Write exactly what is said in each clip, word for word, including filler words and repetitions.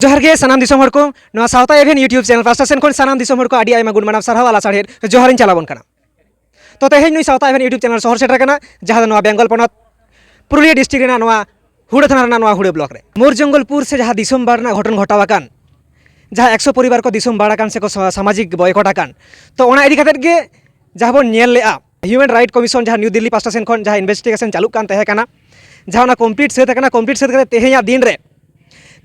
ᱡᱚᱦᱟᱨ ᱜᱮ ᱥᱟᱱᱟᱢ ᱫᱤᱥᱚᱢ ᱦᱚᱲ ᱠᱚ, ᱱᱚᱣᱟ ᱥᱟᱶᱛᱟ ᱮᱵᱷᱮᱱ YouTube ᱪᱮᱱᱮᱞ ᱯᱟᱥᱴᱟ ᱥᱮᱱ ᱠᱷᱚᱱ ᱥᱟᱱᱟᱢ ᱫᱤᱥᱚᱢ ᱦᱚᱲ ᱠᱚ ᱟᱹᱰᱤ ᱟᱭᱢᱟ ᱜᱩᱱ ᱢᱟᱱᱟᱣ ᱥᱟᱨᱦᱟᱣ ᱟᱨ ᱞᱟᱥᱟᱲᱦᱮᱫ ᱡᱚᱦᱟᱨ ᱤᱧ ᱪᱟᱞ ᱟᱵᱚᱱ ᱠᱟᱱᱟ᱾ ᱛᱚ ᱛᱮᱦᱮᱧ ᱱᱩᱭ ᱥᱟᱶᱛᱟ ᱮᱵᱷᱮᱱ YouTube ᱪᱮᱱᱮᱞ ᱥᱚᱦᱚᱨ ᱥᱮᱴᱮᱨ ᱟᱠᱟᱱᱟ, ᱡᱟᱦᱟᱸ ᱫᱚ ᱱᱚᱣᱟ ᱵᱮᱝᱜᱚᱞ ᱯᱚᱱᱚᱛ ᱯᱩᱨᱩᱞᱤᱭᱟᱹ ᱰᱤᱥᱴᱨᱤᱠᱴ ᱨᱮᱱᱟᱜ ᱱᱚᱣᱟ ᱦᱩᱲᱟᱹ ᱛᱷᱟᱱᱟ ᱨᱮᱱᱟᱜ ᱱᱚᱣᱟ ᱦᱩᱲᱟᱹ ᱵᱞᱚᱠ ᱨᱮ ᱢᱳᱨ ᱡᱚᱝᱜᱚᱞᱯᱩᱨ ᱥᱮ ᱡᱟᱦᱟᱸ ᱫᱤᱥᱚᱢ ᱵᱟᱲ ᱨᱮᱱᱟᱜ ᱜᱷᱚᱴᱚᱱ ᱜᱷᱚᱴᱟᱣ ᱟᱠᱟᱱ, ᱡᱟᱦᱟᱸ ᱮᱠᱥᱚ ᱯᱚᱨᱤᱵᱟᱨ ᱠᱚ ᱫᱤᱥᱚᱢ ᱵᱟᱲ ᱟᱠᱟᱱ ᱥᱮ ᱠᱚ ᱥᱟ-, ᱥᱟᱢᱟᱡᱤᱠ ᱵᱚᱭᱠᱚᱴ ᱟᱠᱟᱱ, ᱛᱚ ᱚᱱᱟ ᱤᱫᱤ ᱠᱟᱛᱮᱫ ᱜᱮ ᱡᱟᱦᱟᱸ ᱵᱚᱱ ᱧᱮᱞ ᱞᱮᱜᱼᱟ, ᱦᱤᱭᱩᱢᱮᱱ ᱨᱟᱭᱤᱴ ᱠᱚᱢᱤᱥᱚᱱ ᱡᱟᱦᱟᱸ ᱱᱤᱭᱩ ᱫᱤᱞᱞᱤ ᱯᱟᱥᱴᱟ ᱥᱮᱱ ᱠᱷᱚᱱ ᱡᱟᱦᱟᱸ ᱤᱱᱵᱷᱮᱥᱴᱤᱜᱮᱥᱚᱱ ᱪᱟᱹᱞᱩᱜ ᱠᱟᱱ ᱛᱟᱦᱮᱸ ᱠᱟᱱᱟ, ᱡᱟᱦᱟᱸ ᱚᱱᱟ ᱠᱚᱢᱯᱞᱤᱴ ᱥᱟᱹᱛ ᱟᱠᱟᱱᱟ, ᱠᱚᱢᱯᱞᱤᱴ ᱥᱟᱹᱛ ᱠᱟᱛᱮ ᱛᱮᱦᱮᱧᱟᱜ ᱫᱤᱱ ᱨᱮ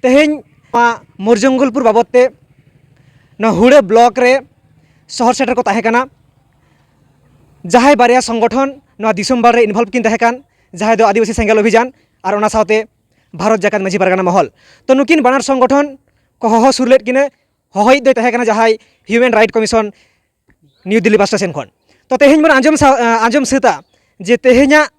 ᱛᱮᱦᱮᱧ ᱱᱚᱣᱟ ᱢᱳᱨ ᱡᱚᱝᱜᱚᱞᱯᱩᱨ ᱵᱟᱵᱚᱫ ᱛᱮ ᱱᱚᱣᱟ ᱦᱩᱲᱟᱹ ᱵᱞᱚᱠ ᱨᱮ ᱥᱚᱦᱚᱨ ᱥᱮᱴᱮᱨ ᱠᱚ ᱛᱟᱦᱮᱸ ᱠᱟᱱᱟ᱾ ᱡᱟᱦᱟᱸᱭ ᱵᱟᱨᱭᱟ ᱥᱚᱝᱜᱚᱴᱷᱚᱱ ᱱᱚᱣᱟ ᱫᱤᱥᱚᱢ ᱵᱟᱲ ᱨᱮ ᱤᱱᱵᱷᱚᱞᱵᱷ ᱠᱤᱱ ᱛᱟᱦᱮᱸ ᱠᱟᱱ, ᱡᱟᱦᱟᱸᱭ ᱫᱚ ᱟᱹᱫᱤᱵᱟᱹᱥᱤ ᱥᱮᱸᱜᱮᱞ ᱚᱵᱷᱤᱡᱟᱱ ᱟᱨ ᱚᱱᱟ ᱥᱟᱶᱛᱮ ᱵᱷᱟᱨᱚᱛ ᱡᱟᱠᱟᱛ ᱢᱟᱹᱡᱷᱤ ᱯᱟᱨᱜᱟᱱᱟ ᱢᱚᱦᱚᱞ, ᱛᱚ ᱱᱩᱠᱤᱱ ᱵᱟᱱᱟᱨ ᱥᱚᱝᱜᱚᱴᱷᱚᱱ ᱠᱚ ᱦᱚᱦᱚ ᱥᱩᱨ ᱞᱮᱫ ᱠᱤᱱᱟᱹ᱾ ᱦᱚᱦᱚᱭᱤᱡ ᱫᱚᱭ ᱛᱟᱦᱮᱸ ᱠᱟᱱᱟ ᱡᱟᱦᱟᱸᱭ human right commission New Delhi ᱯᱟᱥᱴᱟ ᱥᱮᱱ ᱠᱷᱚᱱ᱾ ᱛᱚ ᱛᱮᱦᱮᱧ ᱵᱚᱱ ᱟᱸᱡᱚᱢ ᱥᱟ-, ᱟᱸᱡᱚᱢ ᱥᱟᱹᱛᱟ ᱡᱮ ᱛᱮᱦᱮᱧᱟᱜ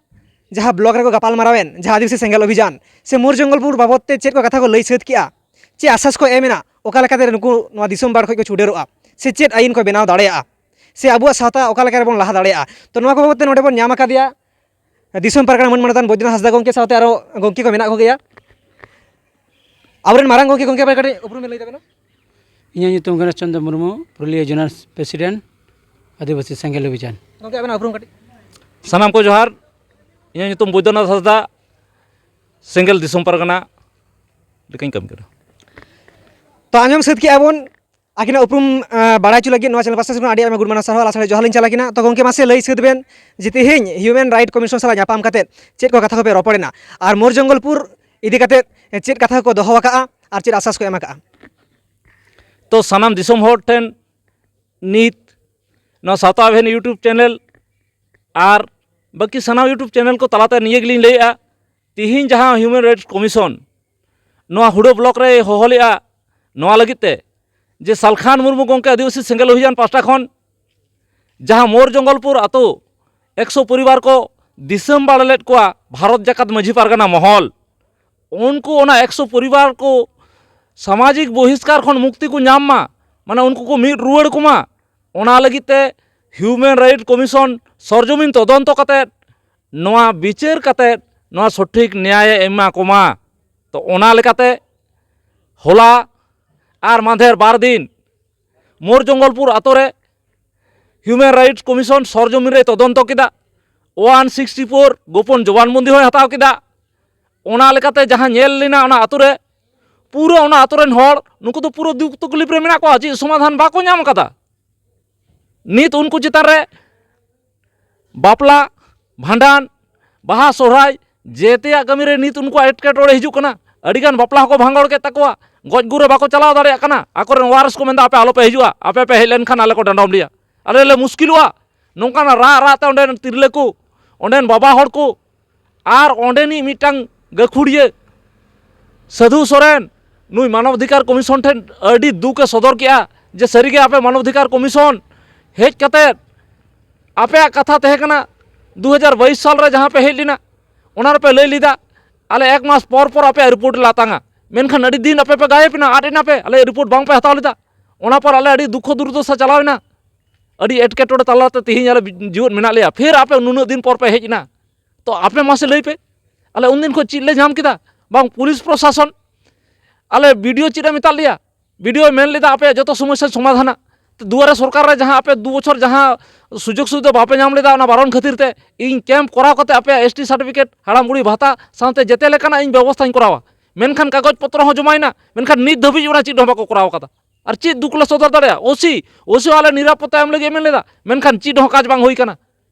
ᱡᱟᱦᱟᱸ ᱵᱞᱚᱠ ᱨᱮᱠᱚ ᱜᱟᱯᱟᱞ ᱢᱟᱨᱟᱣᱮᱱ, ᱡᱟᱦᱟᱸ ᱟᱹᱫᱤᱵᱟᱹᱥᱤ ᱥᱮᱸᱜᱮᱞ ᱚᱵᱷᱤᱡᱟᱱ ᱥᱮ ᱢᱳᱨ ᱡᱚᱝᱜᱚᱞᱯᱩᱨ ᱵᱟᱵᱚᱫ ᱛᱮ ᱪᱮᱫ ᱠᱚ ᱠᱟᱛᱷᱟ ᱠᱚ ᱞᱟᱹᱭ ᱥᱟᱹᱛ ᱠᱮᱜᱼᱟ, ᱪᱮᱫ ᱟᱥᱟᱥ ᱠᱚ ᱮᱢ ᱮᱱᱟ, ᱚᱠᱟ ᱞᱮᱠᱟᱛᱮ ᱱᱩᱠᱩ ᱱᱚᱣᱟ ᱫᱤᱥᱚᱢ ᱵᱟᱲ ᱠᱷᱚᱱ ᱠᱚ ᱪᱷᱩᱰᱟᱹᱨᱚᱜᱼᱟ, ᱥᱮ ᱪᱮᱫ ᱟᱭᱤᱱ ᱠᱚ ᱵᱮᱱᱟᱣ ᱫᱟᱲᱮᱭᱟᱜᱼᱟ, ᱥᱮ ᱟᱵᱚᱣᱟᱜ ᱥᱟᱶᱛᱟ ᱚᱠᱟ ᱞᱮᱠᱟ ᱨᱮᱵᱚᱱ ᱞᱟᱦᱟ ᱫᱟᱲᱮᱭᱟᱜᱼᱟ᱾ ᱛᱚ ᱱᱚᱣᱟ ᱠᱚ ᱵᱟᱵᱚᱫ ᱛᱮ ᱱᱚᱰᱮ ᱵᱚᱱ ᱧᱟᱢ ᱟᱠᱟᱫᱮᱭᱟ ᱫᱤᱥᱚᱢ ᱯᱟᱨᱜᱟᱱᱟ ᱢᱟᱹᱱ ᱢᱟᱱᱚᱛᱟᱱ ᱵᱳᱭᱫᱚᱱᱟᱛᱷ ᱦᱟᱸᱥᱫᱟ ᱜᱚᱢᱠᱮ ᱥᱟᱶᱛᱮ ᱟᱨᱚ ᱜᱚᱢᱠᱮ ᱠᱚ ᱢᱮᱱᱟᱜ ᱠᱚᱜᱮᱭᱟ᱾ ᱟᱵᱚᱨᱮᱱ ᱢᱟᱨᱟᱝ ᱜᱚᱢᱠᱮ, ᱜᱚᱢᱠᱮ ᱟᱯᱮ ᱠᱟᱹᱴᱤᱡ ᱩᱯᱨᱩᱢ ᱵᱮᱱ ᱞᱟᱹᱭ ᱛᱟᱵᱮᱱᱟ? ᱤᱧᱟᱹᱜ ᱧᱩᱛᱩᱢ ᱜᱚᱱᱮᱥ ᱪᱚᱸᱫᱽᱨᱚ ᱢᱩᱨᱢᱩ, ᱯᱩᱨᱩᱞᱤᱭᱟᱹ ᱡᱳᱱᱟᱞ ᱯᱨᱮᱥᱤᱰᱮᱱᱴ, ᱟᱹᱫᱤᱵᱟᱹᱥᱤ ᱥᱮᱸᱜᱮᱞ ᱚᱵᱷᱤᱡᱟᱱ᱾ ᱜᱚᱢᱠᱮ ᱟᱵᱮᱱᱟᱜ ᱩᱯᱨᱩᱢ ᱠᱟᱹᱴᱤᱡ? ᱥᱟᱱᱟᱢ ᱠᱚ ᱡᱚᱦᱟᱨ᱾ ᱤᱧᱟᱹᱜ ᱧᱩᱛᱩᱢ ᱵᱳᱭᱫᱚᱱᱟᱛᱷ ᱦᱟᱸᱥᱫᱟ, ᱥᱮᱸᱜᱮᱞ ᱫᱤᱥᱚᱢ ᱯᱟᱨᱜᱟᱱᱟ ᱞᱮᱠᱟᱧ ᱠᱟᱹᱢᱤ ᱠᱟᱱᱟ᱾ ᱛᱚ ᱟᱸᱡᱚᱢ ᱥᱟᱹᱛ ᱠᱮᱜᱼᱟ ᱵᱚᱱ, ᱟᱹᱠᱤᱱᱟᱜ ᱩᱯᱨᱩᱢ, ᱟᱸ, ᱵᱟᱲᱟᱭ ᱦᱚᱪᱚ ᱞᱟᱹᱜᱤᱫ ᱱᱚᱣᱟ ᱪᱮᱱᱮᱞ ᱯᱟᱥᱴᱟ ᱥᱮᱫ ᱠᱷᱚᱱ ᱟᱹᱰᱤ ᱟᱭᱢᱟ ᱜᱩᱱ ᱢᱟᱱᱟᱣ ᱥᱟᱨᱦᱟᱣ ᱟᱨ ᱞᱟᱥᱟᱲᱦᱮᱫ ᱡᱚᱦᱟᱨ ᱞᱤᱧ ᱪᱟᱞ ᱟᱹᱠᱤᱱᱟ᱾ ᱛᱚ ᱜᱚᱢᱠᱮ, ᱢᱟᱥᱮ ᱞᱟᱹᱭ ᱥᱟᱹᱛ ᱵᱮᱱ ᱡᱮ ᱛᱮᱦᱮᱧ ᱦᱤᱭᱩᱢᱮᱱ ᱨᱟᱭᱤᱴ ᱠᱚᱢᱤᱥᱚᱱ ᱥᱟᱞᱟᱜ ᱧᱟᱯᱟᱢ ᱠᱟᱛᱮᱫ ᱪᱮᱫ ᱠᱚ ᱠᱟᱛᱷᱟ ᱠᱚᱯᱮ ᱨᱚᱯᱚᱲ ᱮᱱᱟ, ᱟᱨ ᱢᱳᱨ ᱡᱚᱝᱜᱚᱞᱯᱩᱨ ᱤᱫᱤ ᱠᱟᱛᱮᱫ ᱪᱮᱫ ᱠᱟᱛᱷᱟ ᱠᱚᱠᱚ ᱫᱚᱦᱚ ᱟᱠᱟᱜᱼᱟ ᱟᱨ ᱪᱮᱫ ᱟᱥᱟᱥ ᱠᱚ ᱮᱢ ᱟᱠᱟᱜᱼᱟ? ᱛᱚ ᱥᱟᱱᱟᱢ ᱫᱤᱥᱚᱢ ᱦᱚᱲ ᱴᱷᱮᱱ ᱱᱤᱛ ᱱᱚᱣᱟ ᱥᱟᱶᱛᱟ ᱮᱵᱷᱮᱱ YouTube ᱪᱮᱱᱮᱞ ᱟᱨ ᱵᱟᱹᱠᱤ ᱥᱟᱱᱟᱢ YouTube ᱪᱮᱱᱮᱞ ᱠᱚ ᱛᱟᱞᱟᱛᱮ ᱱᱤᱭᱟᱹ ᱜᱮᱞᱤᱧ ᱞᱟᱹᱭᱮᱜᱼᱟ, ᱛᱤᱦᱤᱧ ᱡᱟᱦᱟᱸ ᱦᱤᱭᱩᱢᱮᱱ ᱨᱟᱭᱤᱴᱥ ᱠᱚᱢᱤᱥᱚᱱ ᱱᱚᱣᱟ ᱦᱩᱲᱟᱹ ᱵᱞᱚᱠ ᱨᱮᱭ ᱦᱚᱦᱚ ᱞᱮᱜᱼᱟ, ᱱᱚᱣᱟ ᱞᱟᱹᱜᱤᱫ ᱛᱮ ᱡᱮ ᱥᱟᱞᱠᱷᱟᱱ ᱢᱩᱨᱢᱩ ᱜᱚᱢᱠᱮ ᱟᱹᱫᱤᱵᱟᱹᱥᱤ ᱥᱮᱸᱜᱮᱞ ᱚᱵᱷᱤᱡᱟᱱ ᱯᱟᱥᱴᱟ ᱠᱷᱚᱱ ᱡᱟᱦᱟᱸ ᱢᱳᱨ ᱡᱚᱝᱜᱚᱞᱯᱩᱨ ᱟᱛᱳ ᱮᱠᱥᱚ ᱯᱚᱨᱤᱵᱟᱨ ᱠᱚ ᱫᱤᱥᱚᱢ ᱵᱟᱲ ᱞᱮᱫ ᱠᱚᱣᱟ ᱵᱷᱟᱨᱚᱛ ᱡᱟᱠᱟᱛ ᱢᱟᱹᱡᱷᱤ ᱯᱟᱨᱜᱟᱱᱟ ᱢᱚᱦᱚᱞ, ᱩᱱᱠᱩ ᱚᱱᱟ ᱮᱠᱥᱚ ᱯᱚᱨᱤᱵᱟᱨ ᱠᱚ ᱥᱟᱢᱟᱡᱤᱠ ᱵᱚᱦᱤᱥᱠᱟᱨ ᱠᱷᱚᱱ ᱢᱩᱠᱛᱤ ᱠᱚ ᱧᱟᱢ ᱢᱟ, ᱢᱟᱱᱮ ᱩᱱᱠᱩ ᱠᱚ ᱢᱤᱫ ᱨᱩᱣᱟᱹᱲ ᱠᱚᱢᱟ, ᱚᱱᱟ ᱞᱟᱹᱜᱤᱫ ᱛᱮ ᱦᱤᱭᱩᱢᱮᱱ ᱨᱟᱭᱤᱴ ᱠᱚᱢᱤᱥᱚᱱ ᱥᱚᱨᱡᱚᱢᱤᱱ ᱛᱚᱫᱚᱱᱛᱚ ᱠᱟᱛᱮᱫ ᱱᱚᱣᱟ ᱵᱤᱪᱟᱹᱨ ᱠᱟᱛᱮᱫ ᱱᱚᱣᱟ ᱥᱚᱴᱷᱤᱠ ᱱᱮᱭᱟᱭᱮ ᱮᱢᱟ ᱠᱚᱢᱟ᱾ ᱛᱚ ᱚᱱᱟ ᱞᱮᱠᱟᱛᱮ ᱦᱚᱞᱟ ᱟᱨ ᱢᱟᱫᱷᱮᱨ ᱵᱟᱨ ᱫᱤᱱ ᱢᱳᱨ ᱡᱚᱝᱜᱚᱞᱯᱩᱨ ᱟᱛᱳ ᱨᱮ Human Rights Commission ᱥᱚᱨᱡᱚᱢᱤᱱ ᱨᱮ ᱛᱚᱫᱚᱱᱛᱚ ᱠᱮᱫᱟ᱾ ᱳᱣᱟᱱ ᱥᱤᱠᱥᱴᱤ ᱯᱷᱳᱨ ᱜᱳᱯᱚᱱ ᱡᱚᱵᱟᱱᱵᱚᱱᱫᱤ ᱦᱚᱸᱭ ᱦᱟᱛᱟᱣ ᱠᱮᱫᱟ᱾ ᱚᱱᱟ ᱞᱮᱠᱟᱛᱮ ᱡᱟᱦᱟᱸ ᱧᱮᱞ ᱞᱮᱱᱟ ᱚᱱᱟ ᱟᱛᱳ ᱨᱮ, ᱯᱩᱨᱟᱹ ᱚᱱᱟ ᱟᱛᱳ ᱨᱮᱱ ᱦᱚᱲ ᱱᱩᱠᱩ ᱫᱚ ᱯᱩᱨᱟᱹ ᱫᱩᱠ ᱛᱚᱠᱞᱤᱯ ᱨᱮ ᱢᱮᱱᱟᱜ ᱠᱚᱣᱟ, ᱪᱮᱫ ᱥᱚᱢᱟᱫᱷᱟᱱ ᱵᱟᱠᱚ ᱧᱟᱢ ᱠᱟᱫᱟ᱾ ᱱᱤᱛ ᱩᱱᱠᱩ ᱪᱮᱛᱟᱱ ᱨᱮ ᱵᱟᱯᱞᱟ, ᱵᱷᱟᱸᱰᱟᱱ, ᱵᱟᱦᱟ, ᱥᱚᱦᱨᱟᱭ, ᱡᱮᱛᱮᱭᱟᱜ ᱠᱟᱹᱢᱤ ᱨᱮ ᱱᱤᱛ ᱩᱱᱠᱩᱣᱟᱜ ᱮᱴᱠᱮᱴᱚᱬᱮ ᱦᱤᱡᱩᱜ ᱠᱟᱱᱟ᱾ ᱟᱹᱰᱤᱜᱟᱱ ᱵᱟᱯᱞᱟ ᱦᱚᱸᱠᱚ ᱵᱷᱟᱸᱜᱚᱲ ᱠᱮᱫ ᱛᱟᱠᱚᱣᱟ, ᱜᱚᱡ ᱜᱩᱨ ᱨᱮ ᱵᱟᱠᱚ ᱪᱟᱞᱟᱣ ᱫᱟᱲᱮᱭᱟᱜ ᱠᱟᱱᱟ᱾ ᱟᱠᱚᱨᱮᱱ ᱣᱟᱨᱤᱥ ᱠᱚ ᱢᱮᱱᱫᱟ, "ᱟᱯᱮ ᱟᱞᱚᱯᱮ ᱦᱤᱡᱩᱜᱼᱟ, ᱟᱯᱮ ᱯᱮ ᱦᱮᱡ ᱞᱮᱱᱠᱷᱟᱱ ᱟᱞᱮ ᱠᱚ ᱰᱟᱸᱰᱚᱢ ᱞᱮᱭᱟ, ᱟᱞᱮ ᱞᱮ ᱢᱩᱥᱠᱤᱞᱚᱜᱼᱟ᱾" ᱱᱚᱝᱠᱟᱱᱟᱜ ᱨᱟᱜ ᱨᱟᱜ ᱛᱮ ᱚᱸᱰᱮᱱ ᱛᱤᱨᱞᱟᱹ ᱠᱚ, ᱚᱸᱰᱮᱱ ᱵᱟᱵᱟ ᱦᱚᱲ ᱠᱚ, ᱟᱨ ᱚᱸᱰᱮᱱᱤᱡ ᱢᱤᱫᱴᱟᱝ ᱜᱟᱹᱠᱷᱩᱲᱤᱭᱟᱹ ᱥᱟᱹᱫᱷᱩ ᱥᱚᱨᱮᱱ, ᱱᱩᱭ ᱢᱟᱱᱚᱵᱟᱫᱷᱤᱠᱟᱨ ᱠᱚᱢᱤᱥᱚᱱ ᱴᱷᱮᱱ ᱟᱹᱰᱤ ᱫᱩᱠ ᱮ ᱥᱚᱫᱚᱨ ᱠᱮᱜᱼᱟ ᱡᱮ, ᱥᱟᱹᱨᱤᱜᱮ ᱟᱯᱮ ᱢᱟᱱᱚᱵᱟᱫᱷᱤᱠᱟᱨ ᱠᱚᱢᱤᱥᱚᱱ ᱦᱮᱡ ᱠᱟᱛᱮᱫ ᱟᱯᱮᱭᱟᱜ ᱠᱟᱛᱷᱟ ᱛᱟᱦᱮᱸ ᱠᱟᱱᱟ, ᱫᱩ ᱦᱟᱡᱟᱨ ᱵᱟᱭᱤᱥ ᱥᱟᱞ ᱨᱮ ᱡᱟᱦᱟᱸ ᱯᱮ ᱦᱮᱡ ᱞᱮᱱᱟ, ᱚᱱᱟ ᱨᱮᱯᱮ ᱞᱟᱹᱭ ᱞᱮᱫᱟ, ᱟᱞᱮ ᱮᱠ ᱢᱟᱥ ᱯᱚᱨ ᱯᱚᱨ ᱟᱯᱮᱭᱟᱜ ᱨᱤᱯᱳᱨᱴ ᱞᱮ ᱟᱛᱟᱝᱟ, ᱢᱮᱱᱠᱷᱟᱱ ᱟᱹᱰᱤ ᱫᱤᱱ ᱟᱯᱮ ᱯᱮ ᱜᱟᱭᱮᱵ ᱮᱱᱟ, ᱟᱫ ᱮᱱᱟ ᱯᱮ, ᱟᱞᱮᱭᱟᱜ ᱨᱤᱯᱳᱨᱴ ᱵᱟᱝ ᱯᱮ ᱦᱟᱛᱟᱣ ᱞᱮᱫᱟ᱾ ᱚᱱᱟ ᱯᱚᱨ ᱟᱞᱮ ᱟᱹᱰᱤ ᱫᱩᱠᱠᱷᱚ ᱫᱩᱨᱫᱚᱥᱟ ᱪᱟᱞᱟᱣ ᱮᱱᱟ, ᱟᱹᱰᱤ ᱮᱴᱠᱮᱴᱚᱬᱮ ᱛᱟᱞᱟᱛᱮ ᱛᱮᱦᱮᱧ ᱟᱞᱮ ᱡᱤᱣᱮᱫ ᱢᱮᱱᱟᱜ ᱞᱮᱭᱟ, ᱯᱷᱤᱨ ᱟᱯᱮ ᱱᱩᱱᱟᱹᱜ ᱫᱤᱱ ᱯᱚᱨ ᱯᱮ ᱦᱮᱡ ᱮᱱᱟ᱾ ᱛᱚ ᱟᱯᱮ ᱢᱟᱥᱮ ᱞᱟᱹᱭ ᱯᱮ, ᱟᱞᱮ ᱩᱱᱫᱤᱱ ᱠᱷᱚᱱ ᱪᱮᱫ ᱞᱮ ᱧᱟᱢ ᱠᱮᱫᱟ? ᱵᱟᱝ ᱯᱩᱞᱤᱥ ᱯᱨᱚᱥᱟᱥᱚᱱ, ᱟᱞᱮ ᱵᱤᱰᱤᱳ ᱪᱮᱫ ᱮ ᱢᱮᱛᱟᱫ ᱞᱮᱭᱟ? ᱵᱤᱰᱤᱳᱭ ᱢᱮᱱ ᱞᱮᱫᱟ, "ᱟᱯᱮᱭᱟᱜ ᱡᱚᱛᱚ ᱥᱚᱢᱚᱥᱥᱟ ᱥᱚᱢᱟᱫᱷᱟᱱᱟ᱾" ᱛᱚ ᱫᱩᱣᱟᱨᱮ ᱥᱚᱨᱠᱟᱨ ᱨᱮ ᱡᱟᱦᱟᱸ ᱟᱯᱮ ᱫᱩ ᱵᱚᱪᱷᱚᱨ ᱡᱟᱦᱟᱸ ᱥᱩᱡᱳᱜᱽ ᱥᱩᱵᱤᱫᱷᱟ ᱵᱟᱯᱮ ᱧᱟᱢ ᱞᱮᱫᱟ, ᱚᱱᱟ ᱵᱟᱨᱚᱱ ᱠᱷᱟᱹᱛᱤᱨ ᱛᱮ ᱤᱧ ᱠᱮᱢᱯ ᱠᱚᱨᱟᱣ ᱠᱟᱛᱮ ᱟᱯᱮᱭᱟᱜ ᱮᱥ ᱴᱤ ᱥᱟᱨᱴᱤᱯᱷᱤᱠᱮᱴ, ᱦᱟᱲᱟᱢ ᱵᱩᱲᱦᱤ ᱵᱷᱟᱛᱟ ᱥᱟᱶᱛᱮ ᱡᱮᱛᱮ ᱞᱮᱠᱟᱱᱟᱜ ᱤᱧ ᱵᱮᱵᱚᱥᱛᱷᱟᱧ ᱠᱚᱨᱟᱣᱟ᱾ ᱢᱮᱱᱠᱷᱟᱱ ᱠᱟᱜᱚᱡᱽ ᱯᱚᱛᱨᱚ ᱦᱚᱸ ᱡᱚᱢᱟᱭᱮᱱᱟ, ᱢᱮᱱᱠᱷᱟᱱ ᱱᱤᱛ ᱫᱷᱟᱹᱵᱤᱡ ᱚᱱᱟ ᱪᱮᱫ ᱦᱚᱸ ᱵᱟᱠᱚ ᱠᱚᱨᱟᱣ ᱠᱟᱫᱟ᱾ ᱟᱨ ᱪᱮᱫ ᱫᱩᱠ ᱞᱮ ᱥᱚᱫᱚᱨ ᱫᱟᱲᱮᱭᱟᱜᱼᱟ? ᱳᱥᱤ, ᱳᱥᱤ ᱦᱚᱸ ᱟᱞᱮ ᱱᱤᱨᱟᱯᱚᱛᱛᱟ ᱮᱢ ᱞᱟᱹᱜᱤᱫ ᱮ ᱢᱮᱱ ᱞᱮᱫᱟ, ᱢᱮᱱᱠᱷᱟᱱ ᱪᱮᱫ ᱦᱚᱸ ᱠᱟᱡᱽ ᱵᱟᱝ ᱦᱩᱭ ᱠᱟᱱᱟ᱾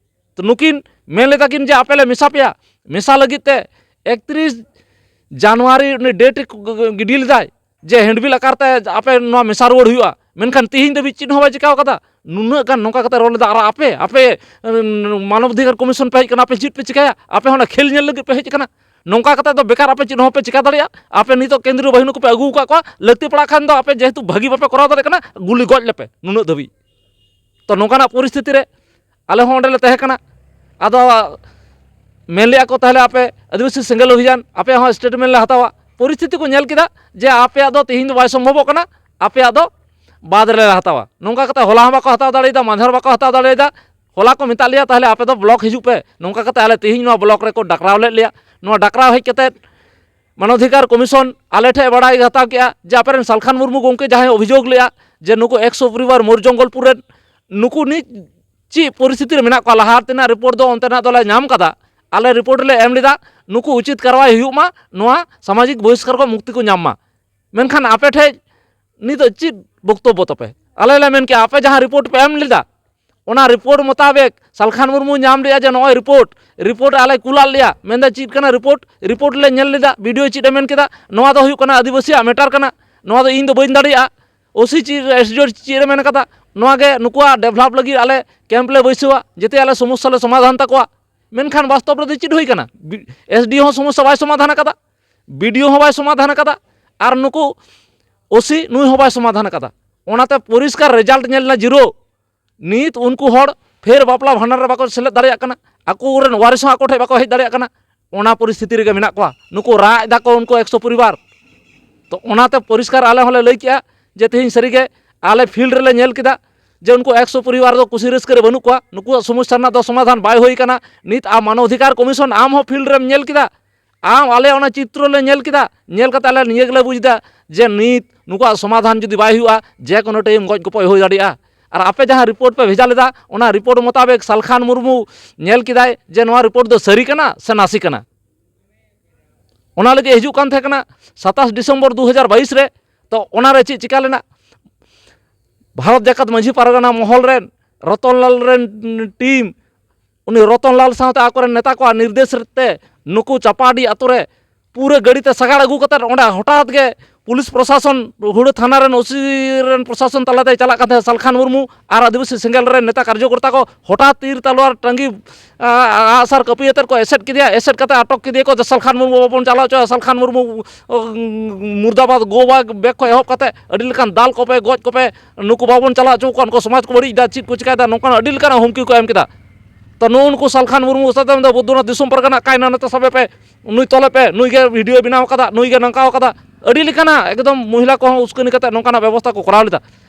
ᱛᱚ ᱱᱩᱠᱤᱱ ᱢᱮᱱ ᱞᱮᱫᱟ ᱠᱤᱱ ᱡᱮ ᱟᱯᱮ ᱞᱮ ᱢᱮᱥᱟ ᱯᱮᱭᱟ, ᱢᱮᱥᱟ ᱞᱟᱹᱜᱤᱫ ᱛᱮ ᱮᱠᱛᱨᱤᱥ ᱡᱟᱱᱩᱣᱟᱨᱤ ᱩᱱᱤ ᱰᱮᱴ ᱜᱤᱰᱤ ᱞᱮᱫᱟᱭ ᱡᱮ ᱦᱮᱱᱰᱵᱤᱞ ᱟᱠᱟᱨ ᱛᱮ ᱟᱯᱮ ᱱᱚᱣᱟ ᱢᱮᱥᱟ ᱨᱩᱣᱟᱹᱲ ᱦᱩᱭᱩᱜᱼᱟ, ᱢᱮᱱᱠᱷᱟᱱ ᱛᱤᱦᱤᱧ ᱫᱷᱟᱹᱵᱤᱡ ᱪᱮᱫ ᱦᱚᱸ ᱵᱟᱭ ᱪᱤᱠᱟᱹᱣ ᱠᱟᱫᱟ᱾ ᱱᱩᱱᱟᱹᱜ ᱜᱟᱱ ᱱᱚᱝᱠᱟ ᱠᱟᱛᱮ ᱨᱚᱲ ᱞᱮᱫᱟ, ᱟᱨ ᱟᱯᱮ, ᱟᱯᱮ ᱩᱢ, ᱢᱟᱱᱚᱵ ᱚᱫᱷᱤᱠᱟᱨ ᱠᱚᱢᱤᱥᱚᱱ ᱯᱮ ᱦᱮᱡ ᱠᱟᱱᱟ, ᱟᱯᱮ ᱪᱮᱫ ᱯᱮ ᱪᱤᱠᱟᱹᱭᱟ? ᱟᱯᱮ ᱦᱚᱸ ᱚᱱᱟ ᱠᱷᱮᱞ ᱧᱮᱞ ᱞᱟᱹᱜᱤᱫ ᱯᱮ ᱦᱮᱡ ᱠᱟᱱᱟ᱾ ᱱᱚᱝᱠᱟ ᱠᱟᱛᱮ ᱫᱚ ᱵᱮᱠᱟᱨ ᱟᱯᱮ ᱪᱮᱫ ᱦᱚᱸ ᱯᱮ ᱪᱤᱠᱟᱹ ᱫᱟᱲᱮᱭᱟᱜᱼᱟ᱾ ᱟᱯᱮ ᱱᱤᱛᱚᱜ ᱠᱮᱱᱫᱨᱤᱭᱚ ᱵᱟᱦᱤᱱᱤ ᱠᱚᱯᱮ ᱟᱹᱜᱩ ᱟᱠᱟᱫ ᱠᱚᱣᱟ, ᱞᱟᱹᱠᱛᱤ ᱯᱟᱲᱟᱜ ᱠᱷᱟᱱ ᱫᱚ ᱟᱯᱮ ᱡᱮᱦᱮᱛᱩ ᱵᱷᱟᱹᱜᱤ ᱵᱟᱯᱮ ᱠᱚᱨᱟᱣ ᱫᱟᱲᱮᱭᱟᱜ ᱠᱟᱱᱟ, ᱜᱩᱞᱤ ᱜᱚᱡ ᱞᱮᱯᱮ ᱱᱩᱱᱟᱹᱜ ᱫᱷᱟᱹᱵᱤᱡ᱾ ᱛᱚ ᱱᱚᱝᱠᱟᱱᱟᱜ ᱯᱚᱨᱤᱥᱛᱷᱤᱛᱤ ᱨᱮ ᱟᱞᱮ ᱦᱚᱸ ᱚᱸᱰᱮ ᱞᱮ ᱛᱟᱦᱮᱸ ᱠᱟᱱᱟ᱾ ᱟᱫᱚ ᱢᱮᱱ ᱞᱮᱜᱼᱟ ᱠᱚ, "ᱛᱟᱦᱚᱞᱮ ᱟᱯᱮ ᱟᱹᱫᱤᱵᱟᱹᱥᱤ ᱥᱮᱸᱜᱮᱞ ᱚᱵᱷᱤᱡᱟᱱ, ᱟᱯᱮᱭᱟᱜ ᱦᱚᱸ ᱥᱴᱮᱴᱢᱮᱱᱴ ᱞᱮ ᱦᱟᱛᱟᱣᱟ᱾" ᱯᱚᱨᱤᱥᱛᱷᱤᱛᱤ ᱠᱚ ᱧᱮᱞ ᱠᱮᱫᱟ ᱡᱮ ᱟᱯᱮᱭᱟᱜ ᱫᱚ ᱛᱮᱦᱮᱧ ᱫᱚ ᱵᱟᱭ ᱥᱚᱢᱵᱷᱚᱵᱚᱜ ᱠᱟᱱᱟ, ᱟᱯᱮᱭᱟᱜ ᱫᱚ ᱵᱟᱫᱽ ᱨᱮᱞᱮ ᱦᱟᱛᱟᱣᱟ᱾ ᱱᱚᱝᱠᱟ ᱠᱟᱛᱮ ᱦᱚᱞᱟ ᱦᱚᱸ ᱵᱟᱠᱚ ᱦᱟᱛᱟᱣ ᱫᱟᱲᱮᱭᱟᱫᱟ, ᱢᱟᱫᱷᱮᱨ ᱵᱟᱠᱚ ᱦᱟᱛᱟᱣ ᱫᱟᱲᱮᱭᱟᱫᱟ᱾ ᱦᱚᱞᱟ ᱠᱚ ᱢᱮᱛᱟᱜ ᱞᱮᱭᱟ, "ᱛᱟᱦᱚᱞᱮ ᱟᱯᱮ ᱫᱚ ᱵᱞᱚᱠ ᱦᱤᱡᱩᱜ ᱯᱮ᱾" ᱱᱚᱝᱠᱟ ᱠᱟᱛᱮ ᱟᱞᱮ ᱛᱮᱦᱮᱧ ᱱᱚᱣᱟ ᱵᱞᱚᱠ ᱨᱮᱠᱚ ᱰᱟᱠᱨᱟᱣ ᱞᱮᱫ ᱞᱮᱭᱟ᱾ ᱱᱚᱣᱟ ᱰᱟᱠᱨᱟᱣ ᱦᱮᱡ ᱠᱟᱛᱮ ᱢᱟᱱᱚᱵᱟᱫᱷᱤᱠᱟᱨ ᱠᱚᱢᱤᱥᱚᱱ ᱟᱞᱮ ᱴᱷᱮᱱ ᱵᱟᱲᱟᱭ ᱦᱟᱛᱟᱣ ᱠᱮᱜᱼᱟ ᱡᱮ ᱟᱯᱮᱨᱮᱱ ᱥᱟᱞᱠᱷᱟᱱ ᱢᱩᱨᱢᱩ ᱜᱚᱢᱠᱮ ᱡᱟᱦᱟᱸᱭ ᱚᱵᱷᱤᱡᱳᱜᱽ ᱞᱮᱜᱼᱟ ᱡᱮ ᱱᱩᱠᱩ ᱮᱠᱥᱚ ᱯᱚᱨᱤᱵᱟᱨ ᱢᱳᱨ ᱡᱚᱝᱜᱚᱞᱯᱩᱨ ᱨᱮᱱ ᱱᱩᱠᱩ ᱱᱤᱛ ᱪᱮᱫ ᱯᱚᱨᱤᱥᱛᱷᱤᱛᱤ ᱨᱮ ᱢᱮᱱᱟᱜ ᱠᱚᱣᱟ, ᱞᱟᱦᱟ ᱛᱮᱱᱟᱜ ᱨᱤᱯᱳᱨᱴ ᱫᱚ ᱚᱱᱛᱮᱱᱟᱜ ᱫᱚᱞᱮ ᱧᱟᱢ ᱠᱟᱫᱟ, ᱟᱞᱮ ᱨᱤᱯᱳᱨᱴ ᱞᱮ ᱮᱢ ᱞᱮᱫᱟ, ᱱᱩᱠᱩ ᱩᱪᱤᱛ ᱠᱟᱨᱣᱟᱭ ᱦᱩᱭᱩᱜ ᱢᱟ, ᱱᱚᱣᱟ ᱥᱟᱢᱟᱡᱤᱠ ᱵᱚᱦᱤᱥᱠᱟᱨ ᱠᱷᱚᱱ ᱢᱩᱠᱛᱤ ᱠᱚ ᱧᱟᱢ ᱢᱟ᱾ ᱢᱮᱱᱠᱷᱟᱱ ᱟᱯᱮ ᱴᱷᱮᱱ ᱱᱤᱛᱚᱜ ᱪᱮᱫ ᱵᱚᱠᱛᱚᱵᱵᱚ ᱛᱟᱯᱮ? ᱟᱞᱮ ᱞᱮ ᱢᱮᱱ ᱠᱮᱜᱼᱟ, ᱟᱯᱮ ᱡᱟᱦᱟᱸ ᱨᱤᱯᱳᱨᱴ ᱯᱮ ᱮᱢ ᱞᱮᱫᱟ, ᱚᱱᱟ ᱨᱤᱯᱳᱨᱴ ᱢᱚᱛᱟᱵᱮᱠ ᱥᱟᱞᱠᱷᱟᱱ ᱢᱩᱨᱢᱩ ᱧᱟᱢ ᱞᱮᱜᱼᱟ ᱡᱮ ᱱᱚᱜᱼᱚᱭ ᱨᱤᱯᱳᱨᱴ, ᱨᱤᱯᱳᱨᱴ ᱟᱞᱮ ᱠᱩᱞᱟᱫ ᱞᱮᱭᱟ, ᱢᱮᱱᱫᱟ ᱪᱮᱫ ᱠᱟᱱᱟ ᱨᱤᱯᱳᱨᱴ? ᱨᱤᱯᱳᱨᱴ ᱞᱮ ᱧᱮᱞ ᱞᱮᱫᱟ, ᱵᱤᱰᱤᱳ ᱪᱮᱫ ᱮ ᱢᱮᱱ ᱠᱮᱫᱟ, ᱱᱚᱣᱟ ᱫᱚ ᱦᱩᱭᱩᱜ ᱠᱟᱱᱟ ᱟᱹᱫᱤᱵᱟᱹᱥᱤᱭᱟᱜ ᱢᱮᱴᱟᱨ ᱠᱟᱱᱟ, ᱱᱚᱣᱟ ᱫᱚ ᱤᱧ ᱫᱚ ᱵᱟᱹᱧ ᱫᱟᱲᱮᱭᱟᱜᱼᱟ᱾ ᱳᱥᱤ ᱪᱮᱫ, ᱮᱥᱰᱤᱳ ᱪᱮᱫ ᱮ ᱢᱮᱱ ᱠᱟᱫᱟ, ᱱᱚᱣᱟ ᱜᱮ ᱱᱩᱠᱩᱣᱟᱜ ᱰᱮᱵᱷᱞᱚᱯ ᱞᱟᱹᱜᱤᱫ ᱟᱞᱮ ᱠᱮᱢᱯ ᱞᱮ ᱵᱟᱹᱭᱥᱟᱹᱣᱟ, ᱡᱮᱛᱮ ᱟᱞᱮ ᱥᱚᱢᱚᱥᱥᱟ ᱞᱮ ᱥᱚᱢᱟᱫᱷᱟᱱ ᱛᱟᱠᱚᱣᱟ᱾ ᱢᱮᱱᱠᱷᱟᱱ ᱵᱟᱥᱛᱚᱵ ᱨᱮᱫᱚ ᱪᱮᱫ ᱦᱩᱭ ᱠᱟᱱᱟ? ᱮᱥᱰᱤᱳ ᱦᱚᱸ ᱥᱚᱢᱚᱥᱥᱟ ᱵᱟᱭ ᱥᱚᱢᱟᱫᱷᱟᱱ ᱠᱟᱫᱟ, ᱵᱤᱰᱤᱳ ᱦᱚᱸ ᱵᱟᱭ ᱥᱚᱢᱟᱫᱷᱟᱱ ᱠᱟᱫᱟ, ᱟᱨ ᱱᱩᱠᱩ ᱳᱥᱤ ᱱᱩᱭ ᱦᱚᱸ ᱵᱟᱭ ᱥᱚᱢᱟᱫᱷᱟᱱ ᱠᱟᱫᱟ᱾ ᱚᱱᱟᱛᱮ ᱯᱚᱨᱤᱥᱠᱟᱨ ᱨᱮᱡᱟᱞᱴ ᱧᱮᱞ ᱮᱱᱟ ᱡᱤᱨᱳ᱾ ᱱᱤᱛ ᱩᱱᱠᱩ ᱦᱚᱲ ᱯᱷᱮᱨ ᱵᱟᱯᱞᱟ ᱵᱷᱟᱸᱰᱟᱱ ᱨᱮ ᱵᱟᱠᱚ ᱥᱮᱞᱮᱫ ᱫᱟᱲᱮᱭᱟᱜ ᱠᱟᱱᱟ, ᱟᱠᱚᱨᱮᱱ ᱣᱟᱨᱤᱥ ᱦᱚᱸ ᱟᱠᱚ ᱴᱷᱮᱱ ᱵᱟᱠᱚ ᱦᱮᱡ ᱫᱟᱲᱮᱭᱟᱜ ᱠᱟᱱᱟ᱾ ᱚᱱᱟ ᱯᱚᱨᱤᱥᱛᱷᱤᱛᱤ ᱨᱮᱜᱮ ᱢᱮᱱᱟᱜ ᱠᱚᱣᱟ᱾ ᱱᱩᱠᱩ ᱨᱟᱜ ᱮᱫᱟ ᱠᱚ, ᱩᱱᱠᱩ ᱮᱠᱥᱚ ᱯᱚᱨᱤᱵᱟᱨ᱾ ᱛᱚ ᱚᱱᱟᱛᱮ ᱯᱚᱨᱤᱥᱠᱟᱨ ᱟᱞᱮ ᱦᱚᱸᱞᱮ ᱞᱟᱹᱭ ᱠᱮᱜᱼᱟ ᱡᱮ ᱛᱮᱦᱮᱧ ᱥᱟᱹᱨᱤᱜᱮ ᱟᱞᱮ ᱯᱷᱤᱞᱰ ᱨᱮᱞᱮ ᱧᱮᱞ ᱠᱮᱫᱟ ᱡᱮ ᱩᱱᱠᱩ ᱮᱠᱥᱚ ᱯᱚᱨᱤᱵᱟᱨ ᱫᱚ ᱠᱩᱥᱤ ᱨᱟᱹᱥᱠᱟᱹ ᱨᱮ ᱵᱟᱹᱱᱩᱜ ᱠᱚᱣᱟ, ᱱᱩᱠᱩᱣᱟᱜ ᱥᱚᱢᱚᱥᱥᱟ ᱨᱮᱱᱟᱜ ᱫᱚ ᱥᱚᱢᱟᱫᱷᱟᱱ ᱵᱟᱭ ᱦᱩᱭ ᱠᱟᱱᱟ᱾ ᱱᱤᱛ ᱟᱢ ᱢᱟᱱᱚᱵ ᱚᱫᱷᱤᱠᱟᱨ ᱠᱚᱢᱤᱥᱚᱱ ᱟᱢ ᱦᱚᱸ ᱯᱷᱤᱞᱰ ᱨᱮᱢ ᱧᱮᱞ ᱠᱮᱫᱟ, ᱟᱢ ᱟᱞᱮ ᱚᱱᱟ ᱪᱤᱛᱨᱚ ᱞᱮ ᱧᱮᱞ ᱠᱮᱫᱟ, ᱧᱮᱞ ᱠᱟᱛᱮ ᱟᱞᱮ ᱱᱤᱭᱟᱹ ᱜᱮᱞᱮ ᱵᱩᱡᱽ ᱮᱫᱟ ᱡᱮ ᱱᱤᱛ ᱱᱩᱠᱩᱣᱟᱜ ᱥᱚᱢᱟᱫᱷᱟᱱ ᱡᱩᱫᱤ ᱵᱟᱭ ᱦᱩᱭᱩᱜᱼᱟ, ᱡᱮ ᱠᱳᱱᱳ ᱴᱟᱭᱤᱢ ᱜᱚᱡ ᱜᱚᱯᱚᱡ ᱦᱩᱭ ᱫᱟᱲᱮᱭᱟᱜᱼᱟ᱾ ᱟᱨ ᱟᱯᱮ ᱡᱟᱦᱟᱸ ᱨᱤᱯᱳᱨᱴ ᱯᱮ ᱵᱷᱮᱡᱟ ᱞᱮᱫᱟ, ᱚᱱᱟ ᱨᱤᱯᱳᱨᱴ ᱢᱚᱛᱟᱵᱮᱠ ᱥᱟᱞᱠᱷᱟᱱ ᱢᱩᱨᱢᱩ ᱧᱮᱞ ᱠᱮᱫᱟᱭ ᱡᱮ ᱱᱚᱣᱟ ᱨᱤᱯᱳᱨᱴ ᱫᱚ ᱥᱟᱹᱨᱤ ᱠᱟᱱᱟ ᱥᱮ ᱱᱟᱥᱮ ᱠᱟᱱᱟ᱾ ᱚᱱᱟ ᱞᱟᱹᱜᱤᱫ ᱦᱤᱡᱩᱜ ᱠᱟᱱ ᱛᱟᱦᱮᱸ ᱠᱟᱱᱟ ᱥᱟᱛᱟᱥ ᱰᱤᱥᱮᱢᱵᱚᱨ ᱫᱩ ᱦᱟᱡᱟᱨ ᱵᱟᱭᱤᱥ ᱨᱮ᱾ ᱛᱚ ᱚᱱᱟᱨᱮ ᱪᱮᱫ ᱪᱤᱠᱟ ᱞᱮᱱᱟ? ᱵᱷᱟᱨᱚᱛ ᱡᱟᱠᱟᱛ ᱢᱟᱹᱡᱷᱤ ᱯᱟᱨᱜᱟᱱᱟ ᱢᱚᱦᱚᱞ ᱨᱮᱱ ᱨᱚᱛᱚᱱᱞᱟᱞ ᱨᱮᱱ ᱴᱤᱢ, ᱩᱱᱤ ᱨᱚᱛᱚᱱᱞᱟᱞ ᱥᱟᱶᱛᱮ ᱟᱠᱚᱨᱮᱱ ᱱᱮᱛᱟ ᱠᱚᱣᱟᱜ ᱱᱤᱨᱫᱮᱥ ᱛᱮ ᱱᱩᱠᱩ ᱪᱟᱯᱟᱰᱤ ᱟᱛᱳ ᱨᱮ ᱯᱩᱨᱟᱹ ᱜᱟᱹᱰᱤ ᱛᱮ ᱥᱟᱜᱟᱲ ᱟᱹᱜᱩ ᱠᱟᱛᱮᱫ ᱚᱸᱰᱮ ᱦᱚᱴᱟᱛ ᱜᱮ ᱯᱩᱞᱤᱥ ᱯᱨᱚᱥᱟᱥᱚᱱ, ᱦᱩᱲᱟᱹ ᱛᱷᱟᱱᱟ ᱨᱮᱱ ᱳᱥᱤ ᱨᱮᱱ ᱯᱨᱚᱥᱟᱥᱚᱱ ᱛᱟᱞᱟᱛᱮᱭ ᱪᱟᱞᱟᱜ ᱠᱟᱱ ᱛᱟᱦᱮᱸᱫ ᱥᱟᱞᱠᱷᱟᱱ ᱢᱩᱨᱢᱩ ᱟᱨ ᱟᱹᱫᱤᱵᱟᱹᱥᱤ ᱥᱮᱸᱜᱮᱞ ᱨᱮᱱ ᱱᱮᱛᱟ ᱠᱟᱨᱡᱚᱠᱚᱨᱛᱟ ᱠᱚ ᱦᱚᱴᱟᱛ ᱛᱤᱨ ᱛᱟᱞᱣᱟᱨ ᱴᱟᱺᱜᱤ, ᱟ, ᱟᱜᱼᱥᱟᱨ ᱠᱟᱹᱯᱤ ᱟᱛᱮᱫ ᱠᱚ ᱮᱥᱮᱫ ᱠᱮᱫᱮᱭᱟ᱾ ᱮᱥᱮᱫ ᱠᱟᱛᱮ ᱟᱴᱚᱠ ᱠᱮᱫᱮᱭᱟᱠᱚ ᱡᱮ ᱥᱟᱞᱠᱷᱟᱱ ᱢᱩᱨᱢᱩ ᱵᱟᱵᱚᱱ ᱪᱟᱞᱟᱣ ᱦᱚᱪᱚᱣᱟ, ᱥᱟᱞᱠᱷᱟᱱ ᱢᱩᱨᱢᱩ, ᱩᱸ, ᱢᱩᱨᱫᱟᱵᱟᱫ, ᱜᱳ ᱵᱮᱠ ᱠᱷᱚᱱ ᱮᱦᱚᱵ ᱠᱟᱛᱮ ᱟᱹᱰᱤ ᱞᱮᱠᱟᱱ ᱫᱟᱞ ᱠᱚᱯᱮ, ᱜᱚᱡ ᱠᱚᱯᱮ, ᱱᱩᱠᱩ ᱵᱟᱵᱚᱱ ᱪᱟᱞᱟᱣ ᱦᱚᱪᱚ ᱠᱚᱣᱟ, ᱱᱩᱠᱩ ᱥᱚᱢᱟᱡᱽ ᱠᱚ ᱵᱟᱹᱲᱤᱡ ᱮᱫᱟ, ᱪᱮᱫ ᱠᱚ ᱪᱤᱠᱟᱹᱭᱮᱫᱟ, ᱱᱚᱝᱠᱟᱱ ᱟᱹᱰᱤ ᱞᱮᱠᱟᱱᱟᱜ ᱦᱩᱢᱠᱤ ᱠᱚ ᱮᱢ ᱠᱮᱫᱟ᱾ ᱛᱚ ᱱᱩᱜᱼᱩ ᱱᱩᱠᱩ ᱥᱟᱞᱠᱷᱟᱱ ᱢᱩᱨᱢᱩ ᱥᱟᱛᱮ ᱢᱮᱱᱫᱟ ᱵᱳᱫᱽᱫᱷᱚᱱᱟᱛᱷ ᱫᱤᱥᱚᱢ ᱯᱟᱨᱜᱟᱱᱟ ᱠᱟᱭᱱᱟ ᱱᱮᱛᱟ ᱥᱟᱵᱮ ᱯᱮ, ᱱᱩᱭ ᱛᱚᱞᱮ ᱯᱮ, ᱱᱩᱭ ᱜᱮ ᱵᱷᱤᱰᱤᱭᱳ ᱵᱮᱱᱟᱣ ᱠᱟᱫᱟ, ᱱᱩᱭ ᱜᱮ ᱱᱚᱝᱠᱟᱣ ᱠᱟᱫᱟ, ᱟᱹᱰᱤ ᱞᱮᱠᱟᱱᱟᱜ ᱮᱠᱫᱚᱢ ᱢᱚᱦᱤᱞᱟ ᱠᱚᱦᱚᱸ ᱩᱥᱠᱟᱹᱱᱤ ᱠᱟᱛᱮ ᱱᱚᱝᱠᱟᱱᱟᱜ ᱵᱮᱵᱚᱥᱛᱷᱟ ᱠᱚ ᱠᱚᱨᱟᱣ ᱞᱮᱫᱟ᱾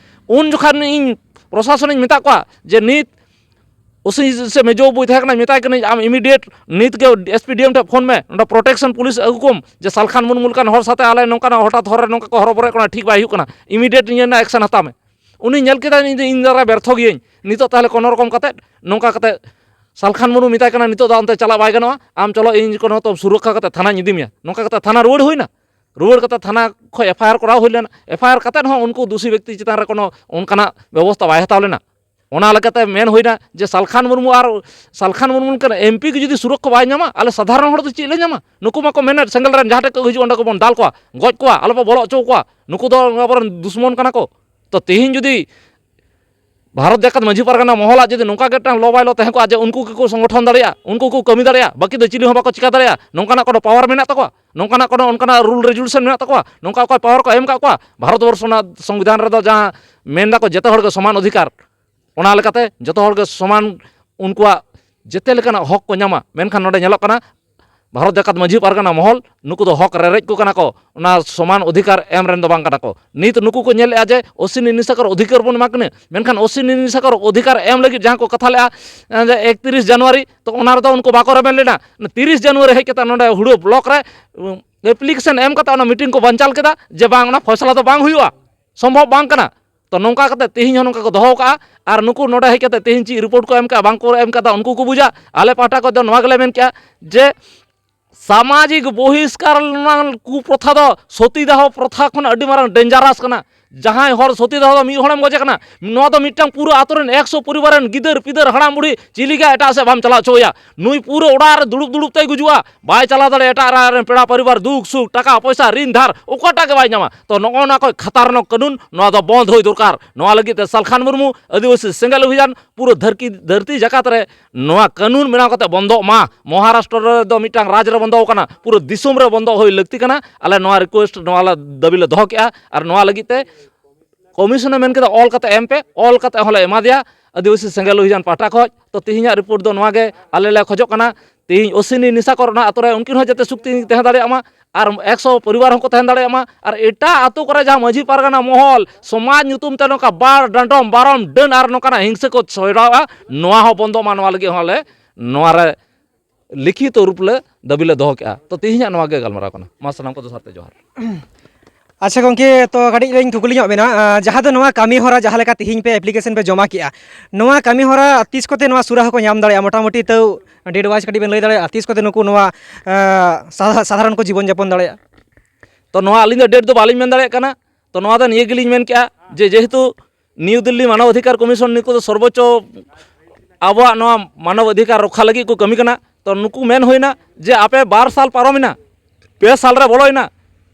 ᱩᱱ ᱡᱚᱠᱷᱟᱱ ᱤᱧ ᱯᱨᱚᱥᱟᱥᱚᱱᱤᱧ ᱢᱮᱛᱟᱜ ᱠᱚᱣᱟ ᱡᱮ ᱱᱤᱛ ᱳᱥᱤ ᱥᱮ ᱢᱮᱡᱳ ᱵᱟᱹᱵᱩᱭ ᱛᱟᱦᱮᱸ ᱠᱟᱱᱟ, ᱢᱮᱛᱟᱭ ᱠᱟᱹᱱᱟᱹᱧ, "ᱟᱢ ᱤᱢᱤᱰᱤᱭᱮᱴ ᱱᱤᱛ ᱜᱮ ᱮᱥ ᱯᱤ ᱰᱤ ᱮᱢ ᱴᱷᱮᱱ ᱯᱷᱳᱱ ᱢᱮ, ᱱᱚᱰᱮ ᱯᱨᱚᱴᱮᱠᱥᱚᱱ ᱯᱩᱞᱤᱥ ᱟᱹᱜᱩ ᱠᱚᱢ, ᱡᱮ ᱥᱟᱞᱠᱷᱟᱱ ᱢᱩᱨᱢᱩ ᱞᱮᱠᱟᱱ ᱦᱚᱲ ᱥᱟᱛᱮ ᱟᱞᱮ ᱱᱚᱝᱠᱟᱱᱟᱜ ᱦᱚᱴᱟᱛ ᱦᱚᱨ ᱨᱮ ᱱᱚᱝᱠᱟ ᱠᱚ ᱦᱚᱨᱚᱵᱚᱨᱚᱭᱮᱫ ᱠᱟᱱᱟ, ᱴᱷᱤᱠ ᱵᱟᱭ ᱦᱩᱭᱩᱜ ᱠᱟᱱᱟ, ᱤᱢᱤᱰᱤᱭᱮᱴ ᱱᱤᱭᱟᱹ ᱨᱮᱱᱟᱜ ᱮᱠᱥᱮᱱ ᱦᱟᱛᱟᱣ ᱢᱮ᱾" ᱩᱱᱤ ᱧᱮᱞ ᱠᱮᱫᱟᱭ, "ᱤᱧ ᱫᱚ, ᱤᱧ ᱫᱟᱨᱟ ᱵᱮᱨᱛᱷᱚ ᱜᱤᱭᱟᱹᱧ, ᱱᱤᱛᱚᱜ ᱛᱟᱦᱚᱞᱮ ᱠᱳᱱᱳ ᱨᱚᱠᱚᱢ ᱠᱟᱛᱮ ᱱᱚᱝᱠᱟ ᱠᱟᱛᱮ ᱥᱟᱞᱠᱷᱟᱱ ᱢᱩᱨᱢᱩ ᱢᱮᱛᱟᱭ ᱠᱟᱱᱟ, 'ᱱᱤᱛᱚᱜ ᱫᱚ ᱚᱱᱛᱮ ᱪᱟᱞᱟᱜ ᱵᱟᱭ ᱜᱟᱱᱚᱜᱼᱟ, ᱟᱢ ᱪᱚᱞᱚ, ᱤᱧ ᱠᱳᱱᱳ ᱛᱚ ᱥᱩᱨᱚᱠᱠᱷᱟ ᱠᱟᱛᱮ ᱛᱷᱟᱱᱟᱧ ᱤᱫᱤ ᱢᱮᱭᱟ᱾" ᱱᱚᱝᱠᱟ ᱠᱟᱛᱮ ᱛᱷᱟᱱᱟ ᱨᱩᱣᱟᱹᱲ ᱦᱩᱭᱱᱟ᱾ ᱨᱩᱣᱟᱹᱲ ᱠᱟᱛᱮ ᱛᱷᱟᱱᱟ ᱠᱷᱚᱱ ᱮᱯᱷ ᱟᱭ ᱟᱨ ᱠᱚᱨᱟᱣ ᱦᱩᱭ ᱞᱮᱱᱟ᱾ ᱮᱯᱷ ᱟᱭ ᱟᱨ ᱠᱟᱛᱮ ᱦᱚᱸ ᱩᱱᱠᱩ ᱫᱩᱥᱤ ᱵᱮᱠᱛᱤ ᱪᱮᱛᱟᱱ ᱨᱮ ᱠᱳᱱᱳ ᱚᱱᱠᱟᱱᱟᱜ ᱵᱮᱵᱚᱥᱛᱷᱟ ᱵᱟᱭ ᱦᱟᱛᱟᱣ ᱞᱮᱱᱟ᱾ ᱚᱱᱟ ᱞᱮᱠᱟᱛᱮ ᱢᱮᱱ ᱦᱩᱭᱱᱟ ᱡᱮ ᱥᱟᱞᱠᱷᱟᱱ ᱢᱩᱨᱢᱩ ᱟᱨ ᱥᱟᱞᱠᱷᱟᱱ ᱢᱩᱨᱢᱩ ᱞᱮᱠᱟᱱ ᱮᱢ ᱯᱤ ᱜᱮ ᱡᱩᱫᱤ ᱥᱩᱨᱚᱠᱠᱷᱟ ᱵᱟᱭ ᱧᱟᱢᱟ, ᱟᱞᱮ ᱥᱟᱫᱷᱟᱨᱚᱱ ᱦᱚᱲ ᱫᱚ ᱪᱮᱫ ᱞᱮ ᱧᱟᱢᱟ? ᱱᱩᱠᱩ ᱢᱟᱠᱚ ᱢᱮᱱᱮᱫ, ᱥᱮᱸᱜᱮᱞ ᱨᱮᱱ ᱡᱟᱦᱟᱸ ᱴᱷᱮᱱ ᱠᱚ ᱦᱤᱡᱩᱜᱼᱟ, ᱚᱸᱰᱮ ᱜᱮᱵᱚᱱ ᱫᱟᱞ ᱠᱚᱣᱟ, ᱜᱚᱡ ᱠᱚᱣᱟ, ᱟᱞᱚᱯᱮ ᱵᱚᱞᱚ ᱦᱚᱪᱚ ᱠᱚᱣᱟ, ᱱᱩᱠᱩ ᱫᱚ ᱟᱵᱚᱨᱮᱱ ᱫᱩᱥᱢᱚᱱ ᱠᱟᱱᱟ ᱠᱚ᱾ ᱛᱚ, ᱛᱮᱦᱮᱧ ᱡᱩᱫᱤ ᱵᱷᱟᱨᱚᱛ ᱡᱟᱠᱟᱛ ᱢᱟᱹᱡᱷᱤ ᱯᱟᱨᱜᱟᱱᱟ ᱢᱚᱦᱚᱞᱟᱜ ᱡᱩᱫᱤ ᱱᱚᱝᱠᱟ ᱜᱮ ᱢᱤᱫᱴᱟᱝ ᱞᱚ ᱵᱟᱭ ᱞᱚ ᱛᱟᱦᱮᱸ ᱠᱚᱜᱼᱟ ᱡᱮ ᱩᱱᱠᱩ ᱜᱮᱠᱚ ᱥᱚᱝᱜᱚᱴᱷᱚᱱ ᱫᱟᱲᱮᱭᱟᱜᱼᱟ, ᱩᱱᱠᱩ ᱠᱚ ᱠᱟᱹᱢᱤ ᱫᱟᱲᱮᱭᱟᱜᱼᱟ, ᱵᱟᱹᱠᱤ ᱫᱚ ᱪᱤᱞᱤ ᱦᱚᱸ ᱵᱟᱠᱚ ᱪᱤᱠᱟ ᱫᱟᱲᱮᱭᱟᱜᱼᱟ, ᱱᱚᱝᱠᱟᱱᱟᱜ ᱠᱳᱱᱳ ᱯᱟᱣᱟᱨ ᱢᱮᱱᱟᱜ ᱛᱟᱠᱚᱣᱟ, ᱱᱚᱝᱠᱟᱱᱟᱜ ᱠᱳᱱᱳ ᱚᱱᱠᱟᱱᱟᱜ ᱨᱩᱞ ᱨᱮᱡᱩᱞᱮᱥᱚᱱ ᱢᱮᱱᱟᱜ ᱛᱟᱠᱚᱣᱟ, ᱱᱚᱝᱠᱟ ᱚᱠᱚᱭ ᱯᱟᱣᱟᱨ ᱠᱚ ᱮᱢ ᱠᱟᱜ ᱠᱚᱣᱟ? ᱵᱷᱟᱨᱚᱛ ᱵᱚᱨᱥᱚ ᱨᱮᱱᱟᱜ ᱥᱚᱝᱵᱤᱫᱷᱟᱱ ᱨᱮᱫᱚ ᱡᱟᱦᱟᱸ ᱢᱮᱱ ᱫᱟᱠᱚ ᱡᱚᱛᱚ ᱦᱚᱲ ᱜᱮ ᱥᱚᱢᱟᱱ ᱚᱫᱷᱤᱠᱟᱨ, ᱚᱱᱟ ᱞᱮᱠᱟᱛᱮ ᱡᱚᱛᱚ ᱦᱚᱲ ᱜᱮ ᱥᱚᱢᱟᱱ ᱩᱱᱠᱩᱣᱟᱜ ᱡᱮᱛᱮ ᱞᱮᱠᱟᱱᱟᱜ ᱦᱚᱠ ᱠᱚ ᱧᱟᱢᱟ᱾ ᱢᱮᱱᱠᱷᱟᱱ ᱱᱚᱰᱮ ᱧᱮᱞᱚᱜ ᱠᱟᱱᱟ, ᱵᱷᱟᱨᱚᱛ ᱡᱟᱠᱟᱛ ᱢᱟᱹᱡᱷᱤ ᱯᱟᱨᱜᱟᱱᱟ ᱢᱚᱦᱚᱞ ᱱᱩᱠᱩ ᱫᱚ ᱦᱚᱠ ᱨᱮᱨᱮᱡ ᱠᱚ ᱠᱟᱱᱟ ᱠᱚ, ᱚᱱᱟ ᱥᱚᱢᱟᱱ ᱚᱫᱷᱤᱠᱟᱨ ᱮᱢ ᱨᱮᱱ ᱫᱚ ᱵᱟᱝ ᱠᱟᱱᱟ ᱠᱚ᱾ ᱱᱤᱛ ᱱᱩᱠᱩ ᱠᱚ ᱧᱮᱞᱮᱫᱼᱟ ᱡᱮ ᱳᱥᱤ ᱱᱤᱱᱤᱥᱟᱠᱚᱨ ᱚᱫᱷᱤᱠᱟᱨ ᱵᱚᱱ ᱮᱢᱟ ᱠᱤᱱᱟᱹ, ᱢᱮᱱᱠᱷᱟᱱ ᱳᱥᱤ ᱱᱤᱱᱤᱥᱟᱠᱚᱨ ᱚᱫᱷᱤᱠᱟᱨ ᱮᱢ ᱞᱟᱹᱜᱤᱫ ᱡᱟᱦᱟᱸ ᱠᱚ ᱠᱟᱛᱷᱟ ᱞᱮᱫᱼᱟ, ᱮ, ᱮᱠᱛᱤᱨᱤᱥ ᱡᱟᱱᱩᱣᱟᱨᱤ, ᱛᱚ ᱚᱱᱟ ᱨᱮᱫᱚ ᱩᱱᱠᱩ ᱵᱟᱠᱚ ᱨᱮᱵᱮᱱ ᱞᱮᱱᱟ᱾ ᱛᱤᱨᱤᱥ ᱡᱟᱱᱩᱣᱟᱨᱤ ᱦᱮᱡ ᱠᱟᱛᱮ ᱱᱚᱰᱮ ᱦᱩᱲᱟᱹ ᱵᱞᱚᱠ ᱨᱮ, ᱩ, ᱮᱯᱞᱤᱠᱮᱥᱚᱱ ᱮᱢ ᱠᱟᱛᱮ ᱚᱱᱟ ᱢᱤᱴᱤᱝ ᱠᱚ ᱵᱟᱧᱪᱟᱞ ᱠᱮᱫᱟ ᱡᱮ ᱵᱟᱝ, ᱚᱱᱟ ᱯᱷᱚᱭᱥᱟᱞᱟ ᱫᱚ ᱵᱟᱝ ᱦᱩᱭᱩᱜᱼᱟ, ᱥᱚᱢᱵᱷᱚᱵ ᱵᱟᱝ ᱠᱟᱱᱟ᱾ ᱛᱚ ᱱᱚᱝᱠᱟ ᱠᱟᱛᱮ ᱛᱮᱦᱮᱧ ᱦᱚᱸ ᱱᱚᱝᱠᱟ ᱠᱚ ᱫᱚᱦᱚ ᱠᱟᱜᱼᱟ᱾ ᱟᱨ ᱱᱩᱠᱩ ᱱᱚᱰᱮ ᱦᱮᱡ ᱠᱟᱛᱮ ᱛᱮᱦᱮᱧ ᱪᱮᱫ ᱨᱤᱯᱳᱨᱴ ᱠᱚ ᱮᱢ ᱠᱟᱜᱼᱟ, ᱵᱟᱝ ᱠᱚ ᱮᱢ ᱠᱟᱫᱟ, ᱩᱱᱠᱩ ᱠᱚ ᱵᱩᱡᱟ᱾ ᱟᱞᱮ ᱯᱟᱦᱴᱟ ᱠᱷᱚᱱ ᱫᱚ ᱱᱚᱣᱟ ᱜᱮᱞᱮ ᱢᱮᱱ ᱠᱮᱜᱼᱟ ᱡᱮ ᱥᱟᱢᱟᱡᱤᱠ ᱵᱚᱦᱤᱥᱠᱟᱨ ᱨᱮᱱᱟᱜ ᱠᱩᱯᱨᱚᱛᱷᱟ ᱫᱚ ᱥᱚᱛᱤᱫᱟᱦᱚ ᱯᱨᱚᱛᱷᱟ ᱠᱷᱚᱱ ᱟᱹᱰᱤ ᱢᱟᱨᱟᱝ ᱰᱮᱧᱡᱟᱨᱟᱥ ᱠᱟᱱᱟ᱾ ᱡᱟᱦᱟᱸᱭ ᱦᱚᱲ ᱥᱚᱛᱤᱫᱟᱦᱚ ᱫᱚ ᱢᱤᱫ ᱦᱚᱲᱮᱢ ᱜᱚᱡᱮ ᱠᱟᱱᱟ, ᱱᱚᱣᱟ ᱫᱚ ᱢᱤᱫᱴᱟᱝ ᱯᱩᱨᱟᱹ ᱟᱛᱳ ᱨᱮᱱ ᱮᱠᱥᱚ ᱯᱚᱨᱤᱵᱟᱨ ᱨᱮᱱ ᱜᱤᱫᱟᱹᱨ ᱯᱤᱫᱟᱹᱨ ᱦᱟᱲᱟᱢ ᱵᱩᱲᱦᱤ ᱪᱤᱞᱤ ᱜᱮ ᱮᱴᱟᱜ ᱥᱮᱫ ᱵᱟᱢ ᱪᱟᱞᱟᱣ ᱦᱚᱪᱚᱣᱟᱭᱟ᱾ ᱱᱩᱭ ᱯᱩᱨᱟᱹ ᱚᱲᱟᱜ ᱨᱮ ᱫᱩᱲᱩᱵ ᱫᱩᱲᱩᱵ ᱛᱮᱭ ᱜᱩᱡᱩᱜᱼᱟ, ᱵᱟᱭ ᱪᱟᱞᱟᱣ ᱫᱟᱲᱮᱭᱟᱜᱼᱟ ᱮᱴᱟᱜ ᱨᱟᱡᱽ ᱨᱮᱱ ᱯᱮᱲᱟ ᱯᱚᱨᱤᱵᱟᱨ, ᱫᱩᱠ ᱥᱩᱠ, ᱴᱟᱠᱟ ᱯᱚᱭᱥᱟ, ᱨᱤᱱ ᱫᱷᱟᱨ, ᱚᱠᱟᱴᱟᱜ ᱜᱮ ᱵᱟᱭ ᱧᱟᱢᱟ᱾ ᱛᱚ ᱱᱚᱜᱼᱚ ᱱᱚᱣᱟ ᱠᱚ ᱠᱷᱟᱛᱟᱨᱱᱚᱠ ᱠᱟᱹᱱᱩᱱ, ᱱᱚᱣᱟ ᱫᱚ ᱵᱚᱱᱫᱷ ᱦᱩᱭ ᱫᱚᱨᱠᱟᱨ᱾ ᱱᱚᱣᱟ ᱞᱟᱹᱜᱤᱫ ᱛᱮ ᱥᱟᱞᱠᱷᱟᱱ ᱢᱩᱨᱢᱩ ᱟᱹᱫᱤᱵᱟᱹᱥᱤ ᱥᱮᱸᱜᱮᱞ ᱚᱵᱷᱤᱡᱟᱱ ᱯᱩᱨᱟᱹ ᱫᱷᱟᱹᱨᱠᱤ-, ᱫᱷᱟᱹᱨᱛᱤ ᱡᱟᱠᱟᱛ ᱨᱮ ᱱᱚᱣᱟ ᱠᱟᱹᱱᱩᱱ ᱵᱮᱱᱟᱣ ᱠᱟᱛᱮ ᱵᱚᱱᱫᱚᱜ ᱢᱟ᱾ ᱢᱚᱦᱟᱨᱟᱥᱴᱨᱚ ᱨᱮᱫᱚ ᱢᱤᱫᱴᱟᱝ ᱨᱟᱡᱽ ᱨᱮ ᱵᱚᱱᱫᱚ ᱟᱠᱟᱱᱟ, ᱯᱩᱨᱟᱹ ᱫᱤᱥᱚᱢ ᱨᱮ ᱵᱚᱱᱫᱚ ᱦᱩᱭ ᱞᱟᱹᱠᱛᱤ ᱠᱟᱱᱟ᱾ ᱟᱞᱮ ᱱᱚᱣᱟ ᱨᱤᱠᱩᱭᱮᱥᱴ, ᱱᱚᱣᱟ ᱞᱮ ᱫᱟᱹᱵᱤ ᱞᱮ ᱫᱚᱦᱚ ᱠᱮᱜᱼᱟ᱾ ᱟᱨ ᱱᱚᱣᱟ ᱞᱟᱹᱜᱤᱫ ᱛᱮ ᱠᱚᱢᱤᱥᱚᱱᱮ ᱢᱮᱱ ᱠᱮᱫᱟ, "ᱚᱞ ᱠᱟᱛᱮ ᱮᱢ ᱯᱮ", ᱚᱞ ᱠᱟᱛᱮ ᱦᱚᱸᱞᱮ ᱮᱢᱟ ᱫᱮᱭᱟ ᱟᱹᱫᱤᱵᱟᱹᱥᱤ ᱥᱮᱸᱜᱮᱞ ᱚᱵᱷᱤᱡᱟᱱ ᱯᱟᱦᱴᱟ ᱠᱷᱚᱱ᱾ ᱛᱚ ᱛᱮᱦᱮᱧᱟᱜ ᱨᱤᱯᱳᱨᱴ ᱫᱚ ᱱᱚᱣᱟ ᱜᱮ ᱟᱞᱮ ᱞᱮ ᱠᱷᱚᱡᱚᱜ ᱠᱟᱱᱟ᱾ ᱛᱮᱦᱮᱧ ᱚᱥᱤᱱᱤ ᱱᱤᱥᱟᱠᱚᱨ ᱚᱱᱟ ᱟᱛᱳ ᱨᱮ ᱩᱱᱠᱤᱱ ᱦᱚᱸ ᱡᱟᱛᱮ ᱥᱩᱠ ᱛᱮᱠᱤᱱ ᱛᱟᱦᱮᱸ ᱫᱟᱲᱮᱭᱟᱜ ᱢᱟ, ᱟᱨ ᱮᱠᱥᱚ ᱯᱚᱨᱤᱵᱟᱨ ᱦᱚᱸᱠᱚ ᱛᱟᱦᱮᱸ ᱫᱟᱲᱮᱭᱟᱜ ᱢᱟ, ᱟᱨ ᱮᱴᱟᱜ ᱟᱛᱳ ᱠᱚᱨᱮ ᱡᱟᱦᱟᱸ ᱢᱟᱹᱡᱷᱤ ᱯᱟᱨᱜᱟᱱᱟ ᱢᱚᱦᱚᱞ ᱥᱚᱢᱟᱡᱽ ᱧᱩᱛᱩᱢ ᱛᱮ ᱱᱚᱝᱠᱟ ᱵᱟᱨ ᱰᱟᱸᱰᱚᱢ ᱵᱟᱨᱚᱢ ᱰᱟᱹᱱ ᱟᱨ ᱱᱚᱝᱠᱟᱱᱟᱜ ᱦᱤᱝᱥᱟᱹ ᱠᱚ ᱪᱷᱚᱲᱟᱣᱟ, ᱱᱚᱣᱟ ᱦᱚᱸ ᱵᱚᱱᱫᱚᱜ ᱢᱟ, ᱱᱚᱣᱟ ᱞᱟᱹᱜᱤᱫ ᱦᱚᱸ ᱟᱞᱮ ᱱᱚᱣᱟ ᱨᱮ ᱞᱤᱠᱷᱤᱛᱚ ᱨᱩᱯ ᱞᱮ ᱫᱟᱹᱵᱤ ᱞᱮ ᱫᱚᱦᱚ ᱠᱮᱜᱼᱟ᱾ ᱛᱚ ᱛᱮᱦᱮᱧᱟᱜ ᱱᱚᱣᱟ ᱜᱮ ᱜᱟᱞᱢᱟᱨᱟᱣ ᱠᱟᱱᱟ᱾ ᱢᱟ ᱥᱟᱱᱟᱢ ᱠᱚ ᱡᱚᱦᱟᱨ ᱛᱮ ᱡᱚᱦᱟᱨ᱾ ᱟᱪᱪᱷᱟ ᱜᱚᱢᱠᱮ, ᱛᱚ ᱠᱟᱹᱴᱤᱡ ᱞᱤᱧ ᱠᱩᱠᱞᱤ ᱧᱚᱜ ᱵᱮᱱᱟ, ᱟᱸ, ᱡᱟᱦᱟᱸ ᱫᱚ ᱱᱚᱣᱟ ᱠᱟᱹᱢᱤ ᱦᱚᱨᱟ ᱡᱟᱦᱟᱸ ᱞᱮᱠᱟ ᱛᱤᱦᱤᱧ ᱯᱮ ᱮᱯᱞᱤᱠᱮᱥᱚᱱ ᱯᱮ ᱡᱚᱢᱟ ᱠᱮᱜᱼᱟ, ᱱᱚᱣᱟ ᱠᱟᱹᱢᱤ ᱦᱚᱨᱟ ᱛᱤᱥ ᱠᱚᱛᱮ ᱱᱚᱣᱟ ᱥᱩᱨᱟ ᱦᱚᱸᱠᱚ ᱧᱟᱢ ᱫᱟᱲᱮᱭᱟᱜᱼᱟ? ᱢᱚᱴᱟᱢᱩᱴᱤ ᱛᱟᱹᱣ ᱰᱮᱴ ᱣᱟᱭᱤᱡ ᱠᱟᱹᱴᱤᱡ ᱵᱮᱱ ᱞᱟᱹᱭ ᱫᱟᱲᱮᱭᱟᱜᱼᱟ, ᱛᱤᱥ ᱠᱚᱛᱮ ᱱᱩᱠᱩ ᱱᱚᱣᱟ, ᱟᱸ, ᱥᱟ-, ᱥᱟᱫᱷᱟᱨᱚᱱ ᱠᱚ ᱡᱤᱵᱚᱱ ᱡᱟᱯᱚᱱ ᱫᱟᱲᱮᱭᱟᱜᱼᱟ? ᱛᱚ ᱱᱚᱣᱟ ᱟᱹᱞᱤᱧ ᱫᱚ ᱰᱮᱴ ᱫᱚ ᱵᱟᱹᱞᱤᱧ ᱢᱮᱱ ᱫᱟᱲᱮᱭᱟᱜ ᱠᱟᱱᱟ᱾ ᱛᱚ ᱱᱚᱣᱟ ᱫᱚ ᱱᱤᱭᱟᱹ ᱜᱮᱞᱤᱧ ᱢᱮᱱ ᱠᱮᱜᱼᱟ ᱡᱮ ᱡᱮᱦᱮᱛᱩ ᱱᱤᱭᱩ ᱫᱤᱞᱞᱤ ᱢᱟᱱᱚᱵ ᱚᱫᱷᱤᱠᱟᱨ ᱠᱚᱢᱤᱥᱚᱱ ᱱᱩᱠᱩ ᱫᱚ ᱥᱚᱨᱵᱚᱪᱪᱚ ᱟᱵᱚᱣᱟᱜ ᱱᱚᱣᱟ ᱢᱟᱱᱚᱵ ᱚᱫᱷᱤᱠᱟᱨ ᱨᱚᱠᱷᱟ ᱞᱟᱹᱜᱤᱫ ᱠᱚ ᱠᱟᱹᱢᱤ ᱠᱟᱱᱟ᱾ ᱛᱚ ᱱᱩᱠᱩ ᱢᱮᱱ ᱦᱩᱭᱱᱟ ᱡᱮ ᱟᱯᱮ ᱵᱟᱨ ᱥᱟᱞ ᱯᱟᱨᱚᱢᱮᱱᱟ, ᱯᱮ ᱥᱟᱞ ᱨᱮ ᱵᱚᱞᱚᱭᱮᱱᱟ,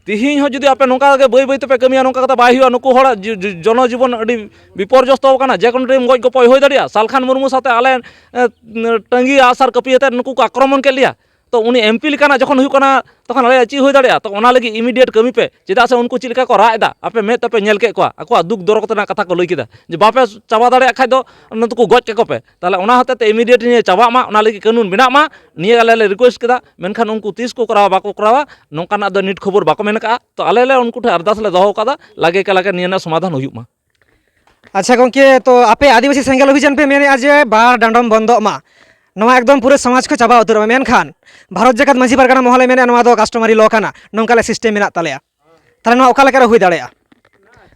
ᱛᱤᱦᱤᱧ ᱦᱚᱸ ᱡᱩᱫᱤ ᱟᱯᱮ ᱱᱚᱝᱠᱟ ᱜᱮ ᱵᱟᱹᱭ ᱵᱟᱹᱭ ᱛᱮᱯᱮ ᱠᱟᱹᱢᱤᱭᱟ, ᱱᱚᱝᱠᱟ ᱠᱟᱛᱮ ᱵᱟᱭ ᱦᱩᱭᱩᱜᱼᱟ᱾ ᱱᱩᱠᱩ ᱦᱚᱲᱟᱜ ᱡᱤ-, ᱡᱤ-, ᱡᱚᱱᱚᱡᱤᱵᱚᱱ ᱟᱹᱰᱤ ᱵᱤᱯᱚᱨᱡᱚᱥᱛᱚ ᱟᱠᱟᱱᱟ᱾ ᱡᱮ ᱠᱳᱱᱳ ᱴᱟᱭᱤᱢ ᱜᱚᱡ ᱜᱚᱯᱚᱡ ᱦᱩᱭ ᱫᱟᱲᱮᱭᱟᱜᱼᱟ᱾ ᱥᱟᱞᱠᱷᱟᱱ ᱢᱩᱨᱢᱩ ᱥᱟᱶᱛᱮ ᱟᱞᱮ, ᱮ, ᱴᱟᱺᱜᱤ ᱟᱜᱼᱥᱟᱨ ᱠᱟᱹᱯᱤ ᱟᱛᱮᱫ ᱱᱩᱠᱩ ᱠᱚ ᱟᱠᱨᱚᱢᱚᱱ ᱠᱮᱫ ᱞᱮᱭᱟ᱾ ᱛᱚ ᱩᱱᱤ ᱮᱢ ᱯᱤ ᱞᱮᱠᱟᱱᱟᱜ ᱡᱚᱠᱷᱚᱱ ᱦᱩᱭᱩᱜ ᱠᱟᱱᱟ, ᱛᱚᱠᱷᱚᱱ ᱟᱞᱮᱭᱟᱜ ᱪᱮᱫ ᱦᱩᱭ ᱫᱟᱲᱮᱭᱟᱜᱼᱟ? ᱛᱚ ᱚᱱᱟ ᱞᱟᱹᱜᱤᱫ ᱤᱢᱤᱰᱤᱭᱮᱴ ᱠᱟᱹᱢᱤ ᱯᱮ᱾ ᱪᱮᱫᱟᱜ ᱥᱮ ᱩᱱᱠᱩ ᱪᱮᱫ ᱞᱮᱠᱟ ᱠᱚ ᱨᱟᱜ ᱮᱫᱟ, ᱟᱯᱮ ᱢᱮᱫ ᱛᱮᱯᱮ ᱧᱮᱞ ᱠᱮᱫ ᱠᱚᱣᱟ, ᱟᱠᱚᱣᱟᱜ ᱫᱩᱠ ᱫᱚᱨᱚᱫ ᱨᱮᱱᱟᱜ ᱠᱟᱛᱷᱟ ᱠᱚ ᱞᱟᱹᱭ ᱠᱮᱫᱟ ᱡᱮ ᱵᱟᱯᱮ ᱪᱟᱵᱟ ᱫᱟᱲᱮᱭᱟᱜ ᱠᱷᱟᱡ ᱫᱚ ᱱᱩᱠᱩ ᱜᱚᱡ ᱠᱟᱠᱚ ᱯᱮ᱾ ᱛᱟᱦᱚᱞᱮ ᱚᱱᱟ ᱦᱚᱛᱮᱡ ᱛᱮ ᱤᱢᱤᱰᱤᱭᱮᱴ ᱱᱤᱭᱟᱹ ᱪᱟᱵᱟᱜ ᱢᱟ, ᱚᱱᱟ ᱞᱟᱹᱜᱤᱫ ᱠᱟᱹᱱᱩᱱ ᱵᱮᱱᱟᱜ ᱢᱟ, ᱱᱤᱭᱟᱹ ᱟᱞᱮ ᱞᱮ ᱨᱤᱠᱩᱭᱮᱥᱴ ᱠᱮᱫᱟ᱾ ᱢᱮᱱᱠᱷᱟᱱ ᱩᱱᱠᱩ ᱛᱤᱥ ᱠᱚ ᱠᱚᱨᱟᱣᱟ ᱵᱟᱠᱚ ᱠᱚᱨᱟᱣᱟ, ᱱᱚᱝᱠᱟᱱᱟᱜ ᱫᱚ ᱱᱤᱛ ᱠᱷᱚᱵᱚᱨ ᱵᱟᱠᱚ ᱢᱮᱱ ᱠᱟᱜᱼᱟ᱾ ᱛᱚ ᱟᱞᱮ ᱞᱮ ᱩᱱᱠᱩ ᱴᱷᱮᱱ ᱟᱨᱫᱟᱥ ᱞᱮ ᱫᱚᱦᱚ ᱠᱟᱫᱟ, ᱞᱟᱜᱮ ᱠᱟ ᱞᱟᱜᱮ ᱱᱤᱭᱟᱹ ᱨᱮᱱᱟᱜ ᱥᱚᱢᱟᱫᱷᱟᱱ ᱦᱩᱭᱩᱜ ᱢᱟ᱾ ᱟᱪᱪᱷᱟ ᱜᱚᱢᱠᱮ, ᱛᱚ ᱟᱯᱮ ᱟᱹᱫᱤᱵᱟᱹᱥᱤ ᱥᱮᱸᱜᱮᱞ ᱚᱵᱷᱤᱡᱟᱱ ᱯᱮ ᱢᱮᱱᱮᱫᱼᱟ ᱡᱮ ᱵᱟᱨ ᱰᱟᱸᱰᱚᱢ ᱵᱚᱱᱫᱚᱜ ᱢᱟ, ᱱᱚᱣᱟ ᱮᱠᱫᱚᱢ ᱯᱩᱨᱟᱹ ᱥᱚᱢᱟᱡᱽ ᱠᱷᱚᱱ ᱪᱟᱵᱟ ᱩᱛᱟᱹᱨᱚᱜ ᱢᱟ, ᱢᱮᱱᱠᱷᱟᱱ ᱵᱷᱟᱨᱚᱛ ᱡᱟᱠᱟᱛ ᱢᱟᱹᱡᱷᱤ ᱯᱟᱨᱜᱟᱱᱟ ᱢᱚᱦᱚᱞᱮ ᱢᱮᱱᱮᱫᱼᱟ ᱱᱚᱣᱟ ᱫᱚ ᱠᱟᱥᱴᱚᱢᱟᱨᱤ ᱞᱚ ᱠᱟᱱᱟ, ᱱᱚᱝᱠᱟ ᱞᱮ ᱥᱤᱥᱴᱮᱢ ᱢᱮᱱᱟᱜ ᱛᱟᱞᱮᱭᱟ᱾ ᱛᱟᱦᱚᱞᱮ ᱱᱚᱣᱟ ᱚᱠᱟ ᱞᱮᱠᱟᱨᱮ ᱦᱩᱭ ᱫᱟᱲᱮᱭᱟᱜᱼᱟ?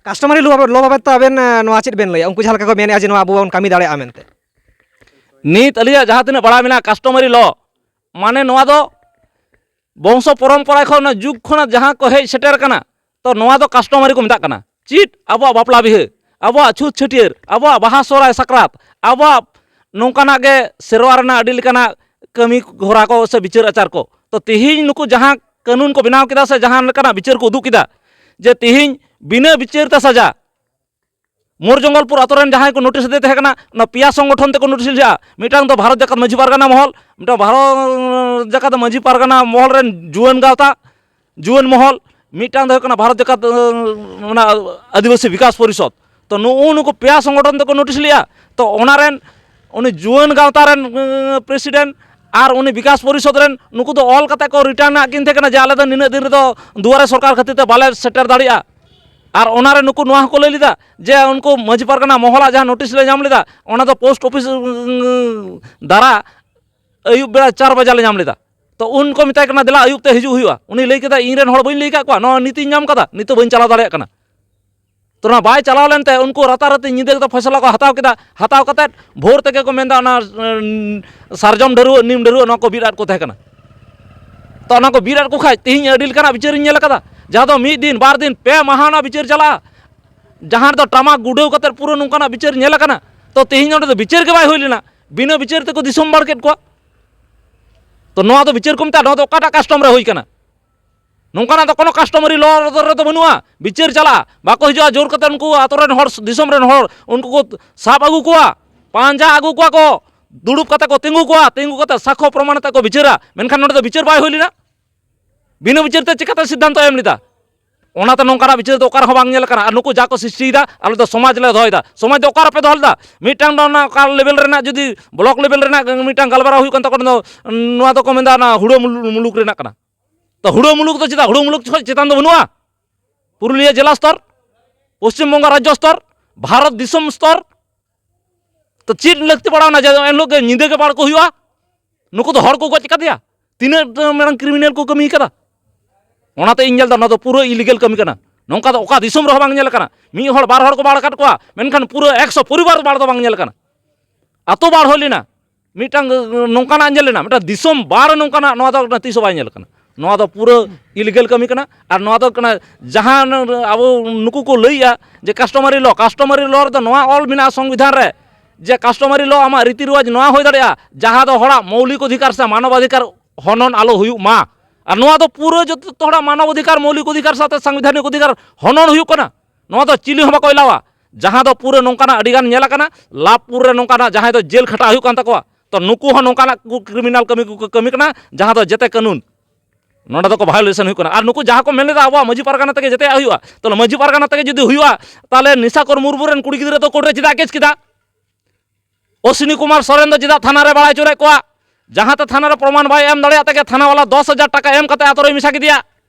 ᱠᱟᱥᱴᱚᱢᱟᱨᱤ ᱞᱚ, ᱞᱚ ᱵᱟᱵᱚᱫ ᱛᱮ ᱟᱵᱮᱱ, ᱮ, ᱱᱚᱣᱟ ᱪᱮᱫ ᱵᱮᱱ ᱞᱟᱹᱭᱟ? ᱩᱱᱠᱩ ᱡᱟᱦᱟᱸ ᱞᱮᱠᱟ ᱠᱚ ᱢᱮᱱᱮᱫᱼᱟ ᱡᱮ ᱱᱚᱣᱟ ᱟᱵᱚ ᱵᱚᱱ ᱠᱟᱹᱢᱤ ᱫᱟᱲᱮᱭᱟᱜᱼᱟ ᱢᱮᱱᱛᱮ᱾ ᱱᱤᱛ ᱟᱹᱞᱤᱧᱟᱜ ᱡᱟᱦᱟᱸ ᱛᱤᱱᱟᱹᱜ ᱵᱟᱲᱟᱭ ᱢᱮᱱᱟᱜᱼᱟ, ᱠᱟᱥᱴᱚᱢᱟᱨᱤ ᱞᱚ ᱢᱟᱱᱮ ᱱᱚᱣᱟ ᱫᱚ ᱵᱚᱝᱥᱚ ᱯᱚᱨᱚᱢᱯᱚᱨᱟ ᱠᱷᱚᱱ, ᱚᱱᱟ ᱡᱩᱜᱽ ᱠᱷᱚᱱᱟᱜ ᱡᱟᱦᱟᱸ ᱠᱚ ᱦᱮᱡ ᱥᱮᱴᱮᱨ ᱠᱟᱱᱟ, ᱛᱚ ᱱᱚᱣᱟ ᱫᱚ ᱠᱟᱥᱴᱚᱢᱟᱨᱤ ᱠᱚ ᱢᱮᱛᱟᱜ ᱠᱟᱱᱟ᱾ ᱪᱮᱫ ᱟᱵᱚᱣᱟᱜ ᱵᱟᱯᱞᱟ ᱵᱤᱦᱟᱹ, ᱟᱵᱚᱣᱟᱜ ᱪᱷᱩᱛ ᱪᱷᱟᱹᱴᱭᱟᱹᱨ, ᱟᱵᱚᱣᱟᱜ ᱵᱟᱦᱟ ᱥᱚᱦᱨᱟᱭ ᱥᱟᱠᱨᱟᱛ, ᱟᱵᱚᱣᱟᱜ ᱱᱚᱝᱠᱟᱱᱟᱜ ᱜᱮ ᱥᱮᱨᱣᱟ ᱨᱮᱱᱟᱜ ᱟᱹᱰᱤ ᱞᱮᱠᱟᱱᱟᱜ ᱠᱟᱹᱢᱤ ᱦᱚᱨᱟ ᱠᱚ ᱥᱮ ᱵᱤᱪᱟᱹᱨ ᱟᱪᱟᱨ ᱠᱚ᱾ ᱛᱚ ᱛᱮᱦᱮᱧ ᱱᱩᱠᱩ ᱡᱟᱦᱟᱸ ᱠᱟᱹᱱᱩᱱ ᱠᱚ ᱵᱮᱱᱟᱣ ᱠᱮᱫᱟ ᱥᱮ ᱡᱟᱦᱟᱸ ᱞᱮᱠᱟᱱᱟᱜ ᱵᱤᱪᱟᱹᱨ ᱠᱚ ᱩᱫᱩᱜ ᱠᱮᱫᱟ ᱡᱮ ᱛᱮᱦᱮᱧ ᱵᱤᱱᱟᱹ ᱵᱤᱪᱟᱹᱨ ᱛᱮ ᱥᱟᱡᱟ, ᱢᱳᱨ ᱡᱚᱝᱜᱚᱞᱯᱩᱨ ᱟᱛᱳ ᱨᱮᱱ ᱡᱟᱦᱟᱸᱭ ᱠᱚ ᱱᱳᱴᱤᱥ ᱟᱫᱮ ᱛᱟᱦᱮᱸ ᱠᱟᱱᱟ, ᱚᱱᱟ ᱯᱮᱭᱟ ᱥᱚᱝᱜᱚᱴᱷᱚᱱ ᱛᱮᱠᱚ ᱱᱳᱴᱤᱥ ᱞᱮᱫᱼᱟ᱾ ᱢᱤᱫᱴᱟᱝ ᱫᱚ ᱵᱷᱟᱨᱚᱛ ᱡᱟᱠᱟᱛ ᱢᱟᱹᱡᱷᱤ ᱯᱟᱨᱜᱟᱱᱟ ᱢᱚᱦᱚᱞ, ᱢᱤᱫᱴᱟᱝ ᱵᱷᱟᱨᱚᱛ ᱡᱟᱠᱟᱛ ᱢᱟᱹᱡᱷᱤ ᱯᱟᱨᱜᱟᱱᱟ ᱢᱚᱦᱚᱞ ᱨᱮᱱ ᱡᱩᱣᱟᱹᱱ ᱜᱟᱶᱛᱟ, ᱡᱩᱣᱟᱹᱱ ᱢᱚᱦᱚᱞ, ᱢᱤᱫᱴᱟᱝ ᱫᱚ ᱦᱩᱭᱩᱜ ᱠᱟᱱᱟ ᱵᱷᱟᱨᱚᱛ ᱡᱟᱠᱟᱛ, ᱚᱱᱟ ᱟᱹᱫᱤᱵᱟᱹᱥᱤ ᱵᱤᱠᱟᱥ ᱯᱚᱨᱤᱥᱚᱫᱽ᱾ ᱛᱚ ᱱᱩᱜᱼᱩ ᱱᱩᱠᱩ ᱯᱮᱭᱟ ᱥᱚᱝᱜᱚᱴᱷᱚᱱ ᱛᱮᱠᱚ ᱱᱳᱴᱤᱥ ᱞᱮᱫᱼᱟ᱾ ᱛᱚ ᱚᱱᱟ ᱨᱮᱱ ᱩᱱᱤ ᱡᱩᱣᱟᱹᱱ ᱜᱟᱶᱛᱟ ᱨᱮᱱ, ᱮᱸ, ᱯᱨᱮᱥᱤᱰᱮᱱᱴ ᱟᱨ ᱩᱱᱤ ᱵᱤᱠᱟᱥ ᱯᱚᱨᱤᱥᱚᱫᱽ ᱨᱮᱱ ᱱᱩᱠᱩ ᱫᱚ ᱚᱞ ᱠᱟᱛᱮ ᱠᱚ ᱨᱤᱴᱟᱨᱱ ᱟᱜ ᱠᱤᱱ ᱛᱟᱦᱮᱸ ᱠᱟᱱᱟ ᱡᱮ ᱟᱞᱮ ᱫᱚ ᱱᱤᱱᱟᱹᱜ ᱫᱤᱱ ᱨᱮᱫᱚ ᱫᱩᱣᱟᱨᱮ ᱥᱚᱨᱠᱟᱨ ᱠᱷᱟᱹᱛᱤᱨ ᱛᱮ ᱵᱟᱞᱮ ᱥᱮᱴᱮᱨ ᱫᱟᱲᱮᱭᱟᱜᱼᱟ᱾ ᱟᱨ ᱚᱱᱟᱨᱮ ᱱᱩᱠᱩ ᱱᱚᱣᱟ ᱦᱚᱸᱠᱚ ᱞᱟᱹᱭ ᱞᱮᱫᱟ ᱡᱮ ᱩᱱᱠᱩ ᱢᱟᱹᱡᱷᱤ ᱯᱟᱨᱜᱟᱱᱟ ᱢᱚᱦᱚᱞᱟᱜ ᱡᱟᱦᱟᱸ ᱱᱳᱴᱤᱥ ᱞᱮ ᱧᱟᱢ ᱞᱮᱫᱟ, ᱚᱱᱟ ᱫᱚ ᱯᱳᱥᱴ ᱚᱯᱷᱤᱥ ᱩᱸ, ᱫᱟᱨᱟ ᱟᱹᱭᱩᱵ ᱵᱮᱲᱟ ᱪᱟᱨ ᱵᱟᱡᱟ ᱞᱮ ᱧᱟᱢ ᱞᱮᱫᱟ᱾ ᱛᱚ ᱩᱱ ᱠᱚ ᱢᱮᱛᱟᱭ ᱠᱟᱱᱟ, "ᱫᱮᱞᱟ ᱟᱹᱭᱩᱵ ᱛᱮ ᱦᱤᱡᱩᱜ ᱦᱩᱭᱩᱜᱼᱟ᱾" ᱩᱱᱤ ᱞᱟᱹᱭ ᱠᱮᱫᱟ, "ᱤᱧ ᱨᱮᱱ ᱦᱚᱲ ᱵᱟᱹᱧ ᱞᱟᱹᱭ ᱟᱠᱟᱫ ᱠᱚᱣᱟ, ᱱᱚᱣᱟ ᱱᱤᱛᱤᱧ ᱧᱟᱢ ᱠᱟᱫᱟ, ᱱᱤᱛᱚᱜ ᱵᱟᱹᱧ ᱪᱟᱞᱟᱣ ᱫᱟᱲᱮᱭᱟᱜ ᱠᱟᱱᱟ᱾" ᱛᱚ ᱚᱱᱟ ᱵᱟᱭ ᱪᱟᱞᱟᱣ ᱞᱮᱱᱛᱮ ᱩᱱᱠᱩ ᱨᱟᱛᱟᱨᱟᱛᱤ ᱧᱤᱫᱟᱹ ᱠᱟᱛᱮ ᱯᱷᱚᱭᱥᱟᱞᱟ ᱠᱚ ᱦᱟᱛᱟᱣ ᱠᱮᱫᱟ᱾ ᱦᱟᱛᱟᱣ ᱠᱟᱛᱮᱫ ᱵᱷᱳᱨ ᱛᱮᱜᱮ ᱠᱚ ᱢᱮᱱᱫᱟ ᱚᱱᱟ, ᱩᱸ, ᱥᱟᱨᱡᱚᱢ ᱰᱷᱟᱹᱨᱣᱟᱹᱜ, ᱱᱤᱢ ᱰᱷᱟᱹᱨᱣᱟᱹᱜ, ᱱᱚᱣᱟ ᱠᱚ ᱵᱤᱫ ᱟᱫ ᱠᱚ ᱛᱟᱦᱮᱸ ᱠᱟᱱᱟ᱾ ᱛᱚ ᱚᱱᱟ ᱠᱚ ᱵᱤᱫ ᱟᱫ ᱠᱚ ᱠᱷᱟᱡ ᱛᱮᱦᱤᱧ ᱟᱹᱰᱤ ᱞᱮᱠᱟᱱᱟᱜ ᱵᱤᱪᱟᱹᱨᱤᱧ ᱧᱮᱞ ᱟᱠᱟᱫᱟ, ᱡᱟᱦᱟᱸ ᱫᱚ ᱢᱤᱫ ᱫᱤᱱ, ᱵᱟᱨ ᱫᱤᱱ, ᱯᱮ ᱢᱟᱦᱟ ᱚᱱᱟ ᱵᱤᱪᱟᱹᱨ ᱪᱟᱞᱟᱜᱼᱟ, ᱡᱟᱦᱟᱸ ᱨᱮᱫᱚ ᱴᱟᱢᱟᱠ ᱜᱩᱰᱟᱹᱣ ᱠᱟᱛᱮᱫ ᱯᱩᱨᱟᱹ ᱱᱚᱝᱠᱟᱱᱟᱜ ᱵᱤᱪᱟᱹᱨ ᱧᱮᱞ ᱟᱠᱟᱱᱟ᱾ ᱛᱚ ᱛᱮᱦᱤᱧ ᱚᱸᱰᱮ ᱫᱚ ᱵᱤᱪᱟᱹᱨ ᱜᱮ ᱵᱟᱭ ᱦᱩᱭ ᱞᱮᱱᱟ, ᱵᱤᱱᱟᱹ ᱵᱤᱪᱟᱹᱨ ᱛᱮᱠᱚ ᱫᱤᱥᱚᱢ ᱵᱟᱲ ᱠᱮᱫ ᱠᱚᱣᱟ᱾ ᱛᱚ ᱱᱚᱣᱟ ᱫᱚ ᱵᱤᱪᱟᱹᱨ ᱠᱚ ᱢᱮᱛᱟᱜᱼᱟ, ᱱᱚᱣᱟ ᱫᱚ ᱚᱠᱟᱴᱟᱜ ᱠᱟᱥᱴᱚᱢ ᱨᱮ ᱦᱩᱭ ᱠᱟᱱᱟ? ᱱᱚᱝᱠᱟᱱᱟᱜ ᱫᱚ ᱠᱳᱱᱳ ᱠᱟᱥᱴᱚᱢᱟᱨᱤ ᱞᱚ ᱨᱮᱫᱚ ᱵᱟᱹᱱᱩᱜᱼᱟ᱾ ᱵᱤᱪᱟᱹᱨ ᱪᱟᱞᱟᱜᱼᱟ, ᱵᱟᱠᱚ ᱦᱤᱡᱩᱜᱼᱟ ᱡᱳᱨ ᱠᱟᱛᱮ ᱩᱱᱠᱩ ᱟᱛᱳ ᱨᱮᱱ ᱦᱚᱲ, ᱫᱤᱥᱚᱢ ᱨᱮᱱ ᱦᱚᱲ ᱩᱱᱠᱩ ᱠᱚ ᱥᱟᱵ ᱟᱹᱜᱩ ᱠᱚᱣᱟ, ᱯᱟᱸᱡᱟ ᱟᱹᱜᱩ ᱠᱚᱣᱟ ᱠᱚ, ᱫᱩᱲᱩᱵ ᱠᱟᱛᱮ ᱠᱚ ᱛᱤᱸᱜᱩ ᱠᱚᱣᱟ, ᱛᱤᱸᱜᱩ ᱠᱟᱛᱮ ᱥᱟᱠᱷᱚ ᱯᱨᱚᱢᱟᱱ ᱟᱛᱮ ᱠᱚ ᱵᱤᱪᱟᱹᱨᱟ᱾ ᱢᱮᱱᱠᱷᱟᱱ ᱱᱚᱰᱮ ᱫᱚ ᱵᱤᱪᱟᱹᱨ ᱵᱟᱭ ᱦᱩᱭ ᱞᱮᱱᱟ᱾ ᱵᱤᱱᱟᱹ ᱵᱤᱪᱟᱹᱨ ᱛᱮ ᱪᱤᱠᱟᱛᱮ ᱥᱤᱫᱽᱫᱷᱟᱱᱛᱚ ᱮᱢ ᱞᱮᱫᱟ? ᱚᱱᱟᱛᱮ ᱱᱚᱝᱠᱟᱱᱟᱜ ᱵᱤᱪᱟᱹᱨ ᱫᱚ ᱚᱠᱟ ᱨᱮᱦᱚᱸ ᱵᱟᱝ ᱧᱮᱞ ᱟᱠᱟᱱᱟ᱾ ᱟᱨ ᱱᱩᱠᱩ ᱡᱟ ᱠᱚ ᱥᱨᱤᱥᱴᱤᱭᱮᱫᱟ, ᱟᱞᱮ ᱫᱚ ᱥᱚᱢᱟᱡᱽ ᱞᱮ ᱫᱚᱦᱚᱭᱮᱫᱟ᱾ ᱥᱚᱢᱟᱡᱽ ᱫᱚ ᱚᱠᱟ ᱨᱮᱯᱮ ᱫᱚᱦᱚ ᱞᱮᱫᱟ? ᱢᱤᱫᱴᱟᱝ ᱫᱚ ᱚᱱᱟ ᱚᱠᱟ ᱞᱮᱵᱮᱞ ᱨᱮᱱᱟᱜ, ᱡᱩᱫᱤ ᱵᱞᱚᱠ ᱞᱮᱵᱮᱞ ᱨᱮᱱᱟᱜ ᱢᱤᱫᱴᱟᱝ ᱜᱟᱞᱢᱟᱨᱟᱣ ᱦᱩᱭᱩᱜ ᱠᱟᱱ ᱛᱟᱠᱚᱣᱟ, ᱱᱚᱣᱟ ᱫᱚᱠᱚ ᱢᱮᱱᱫᱟ ᱚᱱᱟ ᱦᱩᱲᱟᱹ ᱢᱩᱞᱩᱠ ᱨᱮᱱᱟᱜ ᱠᱟᱱᱟ᱾ ᱛᱚ ᱦᱩᱲᱟᱹ ᱢᱩᱞᱩᱠ ᱫᱚ ᱪᱮᱫᱟᱜ? ᱦᱩᱲᱟᱹ ᱢᱩᱞᱩᱠ ᱠᱷᱚᱱ ᱪᱮᱛᱟᱱ ᱫᱚ ᱵᱟᱹᱱᱩᱜᱼᱟ? ᱯᱩᱨᱩᱞᱤᱭᱟᱹ ᱡᱮᱞᱟ ᱥᱛᱚᱨ, ᱯᱚᱥᱪᱤᱢ ᱵᱚᱝᱜᱚ ᱨᱟᱡᱽᱡᱚ ᱥᱛᱚᱨ, ᱵᱷᱟᱨᱚᱛ ᱫᱤᱥᱚᱢ ᱥᱛᱚᱨ, ᱛᱚ ᱪᱮᱫ ᱞᱟᱹᱠᱛᱤ ᱯᱟᱲᱟᱣᱱᱟ ᱡᱮ ᱮᱱᱦᱤᱞᱳᱜ ᱜᱮ ᱧᱤᱫᱟᱹ ᱜᱮ ᱵᱟᱲ ᱠᱚ ᱦᱩᱭᱩᱜᱼᱟ? ᱱᱩᱠᱩ ᱫᱚ ᱦᱚᱲ ᱠᱚ ᱜᱚᱡ ᱠᱟᱫᱮᱭᱟ, ᱛᱤᱱᱟᱹᱜ ᱢᱟᱨᱟᱝ ᱠᱨᱤᱢᱤᱱᱟᱞ ᱠᱚ ᱠᱟᱹᱢᱤ ᱠᱟᱫᱟ᱾ ᱚᱱᱟᱛᱮ ᱤᱧ ᱧᱮᱞ ᱮᱫᱟ, ᱱᱚᱣᱟ ᱫᱚ ᱯᱩᱨᱟᱹ ᱤᱞᱤᱜᱮᱞ ᱠᱟᱹᱢᱤ ᱠᱟᱱᱟ᱾ ᱱᱚᱝᱠᱟ ᱫᱚ ᱚᱠᱟ ᱫᱤᱥᱚᱢ ᱨᱮᱦᱚᱸ ᱵᱟᱝ ᱧᱮᱞ ᱟᱠᱟᱱᱟ᱾ ᱢᱤᱫ ᱦᱚᱲ ᱵᱟᱨ ᱦᱚᱲ ᱠᱚ ᱵᱟᱲ ᱟᱠᱟᱫ ᱠᱚᱣᱟ, ᱢᱮᱱᱠᱷᱟᱱ ᱯᱩᱨᱟᱹ ᱮᱠᱥᱚ ᱯᱚᱨᱤᱵᱟᱨ ᱵᱟᱲ ᱫᱚ ᱵᱟᱝ ᱧᱮᱞ ᱟᱠᱟᱱᱟ᱾ ᱟᱛᱳ ᱵᱟᱲ ᱦᱩᱭ ᱞᱮᱱᱟ, ᱢᱤᱫᱴᱟᱝ ᱱᱚᱝᱠᱟᱱᱟᱜ ᱧᱮᱞ ᱞᱮᱱᱟ, ᱢᱤᱫᱴᱟᱝ ᱫᱤᱥᱚᱢ ᱵᱟᱲ ᱱᱚᱝᱠᱟᱱᱟᱜ, ᱱᱚᱣᱟ ᱫᱚ ᱛᱤᱥ ᱦᱚᱸ ᱵᱟᱭ ᱧᱮᱞ ᱟᱠᱟᱱᱟ᱾ ᱱᱚᱣᱟ ᱫᱚ ᱯᱩᱨᱟᱹ ᱤᱞᱤᱜᱮᱞ ᱠᱟᱹᱢᱤ ᱠᱟᱱᱟ᱾ ᱟᱨ ᱱᱚᱣᱟ ᱫᱚ ᱠᱟᱱᱟ ᱡᱟᱦᱟᱸ ᱟᱵᱚ ᱱᱩᱠᱩ ᱠᱚ ᱞᱟᱹᱭᱮᱜᱼᱟ ᱡᱮ ᱠᱟᱥᱴᱚᱢᱟᱨᱤ ᱞᱚ, ᱠᱟᱥᱴᱚᱢᱟᱨᱤ ᱞᱚ ᱨᱮᱫᱚ ᱱᱚᱣᱟ ᱚᱞ ᱢᱮᱱᱟᱜᱼᱟ ᱥᱚᱝᱵᱤᱫᱷᱟᱱ ᱨᱮ ᱡᱮ ᱠᱟᱥᱴᱚᱢᱟᱨᱤ ᱞᱚ ᱟᱢᱟᱜ ᱨᱤᱛᱤ ᱨᱮᱣᱟᱡᱽ ᱱᱚᱣᱟ ᱦᱩᱭ ᱫᱟᱲᱮᱭᱟᱜᱼᱟ, ᱡᱟᱦᱟᱸ ᱫᱚ ᱦᱚᱲᱟᱜ ᱢᱳᱣᱞᱤᱠ ᱚᱫᱷᱤᱠᱟᱨ ᱥᱮ ᱢᱟᱱᱚᱵ ᱚᱫᱷᱤᱠᱟᱨ ᱦᱚᱱᱚᱱ ᱟᱞᱚ ᱦᱩᱭᱩᱜ ᱢᱟ᱾ ᱟᱨ ᱱᱚᱣᱟ ᱫᱚ ᱯᱩᱨᱟᱹ ᱡᱚᱛᱚ ᱦᱚᱲᱟᱜ ᱢᱟᱱᱚᱵ ᱚᱫᱷᱤᱠᱟᱨ, ᱢᱳᱣᱞᱤᱠ ᱚᱫᱷᱤᱠᱟᱨ ᱥᱟᱶᱛᱮ ᱥᱟᱝᱵᱤᱫᱷᱟᱱᱤᱠ ᱚᱫᱷᱤᱠᱟᱨ ᱦᱚᱱᱚᱱ ᱦᱩᱭᱩᱜ ᱠᱟᱱᱟ᱾ ᱱᱚᱣᱟ ᱫᱚ ᱪᱤᱞᱤ ᱦᱚᱸ ᱵᱟᱠᱚ ᱮᱞᱟᱣᱟ᱾ ᱡᱟᱦᱟᱸ ᱫᱚ ᱯᱩᱨᱟᱹ ᱱᱚᱝᱠᱟᱱᱟᱜ ᱟᱹᱰᱤ ᱜᱟᱱ ᱧᱮᱞ ᱟᱠᱟᱱᱟ, ᱞᱟᱵᱷᱯᱩᱨ ᱨᱮ ᱱᱚᱝᱠᱟᱱᱟᱜ ᱡᱟᱦᱟᱸᱭ ᱫᱚ ᱡᱮᱞ ᱠᱷᱟᱴᱟᱜ ᱦᱩᱭᱩᱜ ᱠᱟᱱ ᱛᱟᱠᱚᱣᱟ, ᱛᱚ ᱱᱩᱠᱩ ᱦᱚᱸ ᱱᱚᱝᱠᱟᱱᱟᱜ ᱠᱚ ᱠᱨᱤᱢᱤᱱᱟᱞ ᱠᱟᱹᱢᱤ ᱠᱚ ᱠᱟᱹᱢᱤ ᱠᱟᱱᱟ, ᱡᱟᱦᱟᱸ ᱫᱚ ᱡᱮᱛᱮ ᱠᱟᱹᱱᱩᱱ ᱱᱚᱰᱮ ᱫᱚᱠᱚ ᱵᱷᱟᱭᱳᱞᱮᱥᱚᱱ ᱦᱩᱭᱩᱜ ᱠᱟᱱᱟ᱾ ᱟᱨ ᱱᱩᱠᱩ ᱡᱟᱦᱟᱸ ᱠᱚ ᱢᱮᱱ ᱞᱮᱫᱟ ᱟᱵᱚᱣᱟᱜ ᱢᱟᱹᱡᱷᱤ ᱯᱟᱨᱜᱟᱱᱟ ᱛᱮᱜᱮ ᱡᱮᱛᱮᱭᱟᱜ ᱦᱩᱭᱩᱜᱼᱟ, ᱛᱟᱦᱚᱞᱮ ᱢᱟᱹᱡᱷᱤ ᱯᱟᱨᱜᱟᱱᱟ ᱛᱮᱜᱮ ᱡᱩᱫᱤ ᱦᱩᱭᱩᱜᱼᱟ, ᱛᱟᱦᱚᱞᱮ ᱱᱤᱥᱟ ᱠᱚᱨ ᱢᱩᱨᱢᱩ ᱨᱮᱱ ᱠᱩᱲᱤ ᱜᱤᱫᱽᱨᱟᱹ ᱫᱚ ᱠᱳᱨᱴ ᱨᱮ ᱪᱮᱫᱟᱜ ᱠᱮᱥ ᱠᱮᱫᱟ? ᱚᱥᱤᱱᱤ ᱠᱩᱢᱟᱨ ᱥᱚᱨᱮᱱ ᱫᱚ ᱪᱮᱫᱟᱜ ᱛᱷᱟᱱᱟ ᱨᱮ ᱵᱟᱲᱟᱭ ᱦᱚᱪᱚ ᱞᱮᱫ ᱠᱚᱣᱟ? ᱡᱟᱦᱟᱸ ᱛᱮ ᱛᱷᱟᱱᱟ ᱨᱮ ᱯᱨᱚᱢᱟᱱ ᱵᱟᱭ ᱮᱢ ᱫᱟᱲᱮᱭᱟᱜ ᱛᱮᱜᱮ ᱛᱷᱟᱱᱟ ᱵᱟᱞᱟ ᱫᱚᱥ ᱦᱟᱡᱟᱨ ᱴᱟᱠᱟ ᱮᱢ ᱠᱟᱛᱮ ᱟᱛᱳ ᱨᱮᱭ ᱢᱮᱥᱟ ᱠᱮᱫᱮᱭᱟ᱾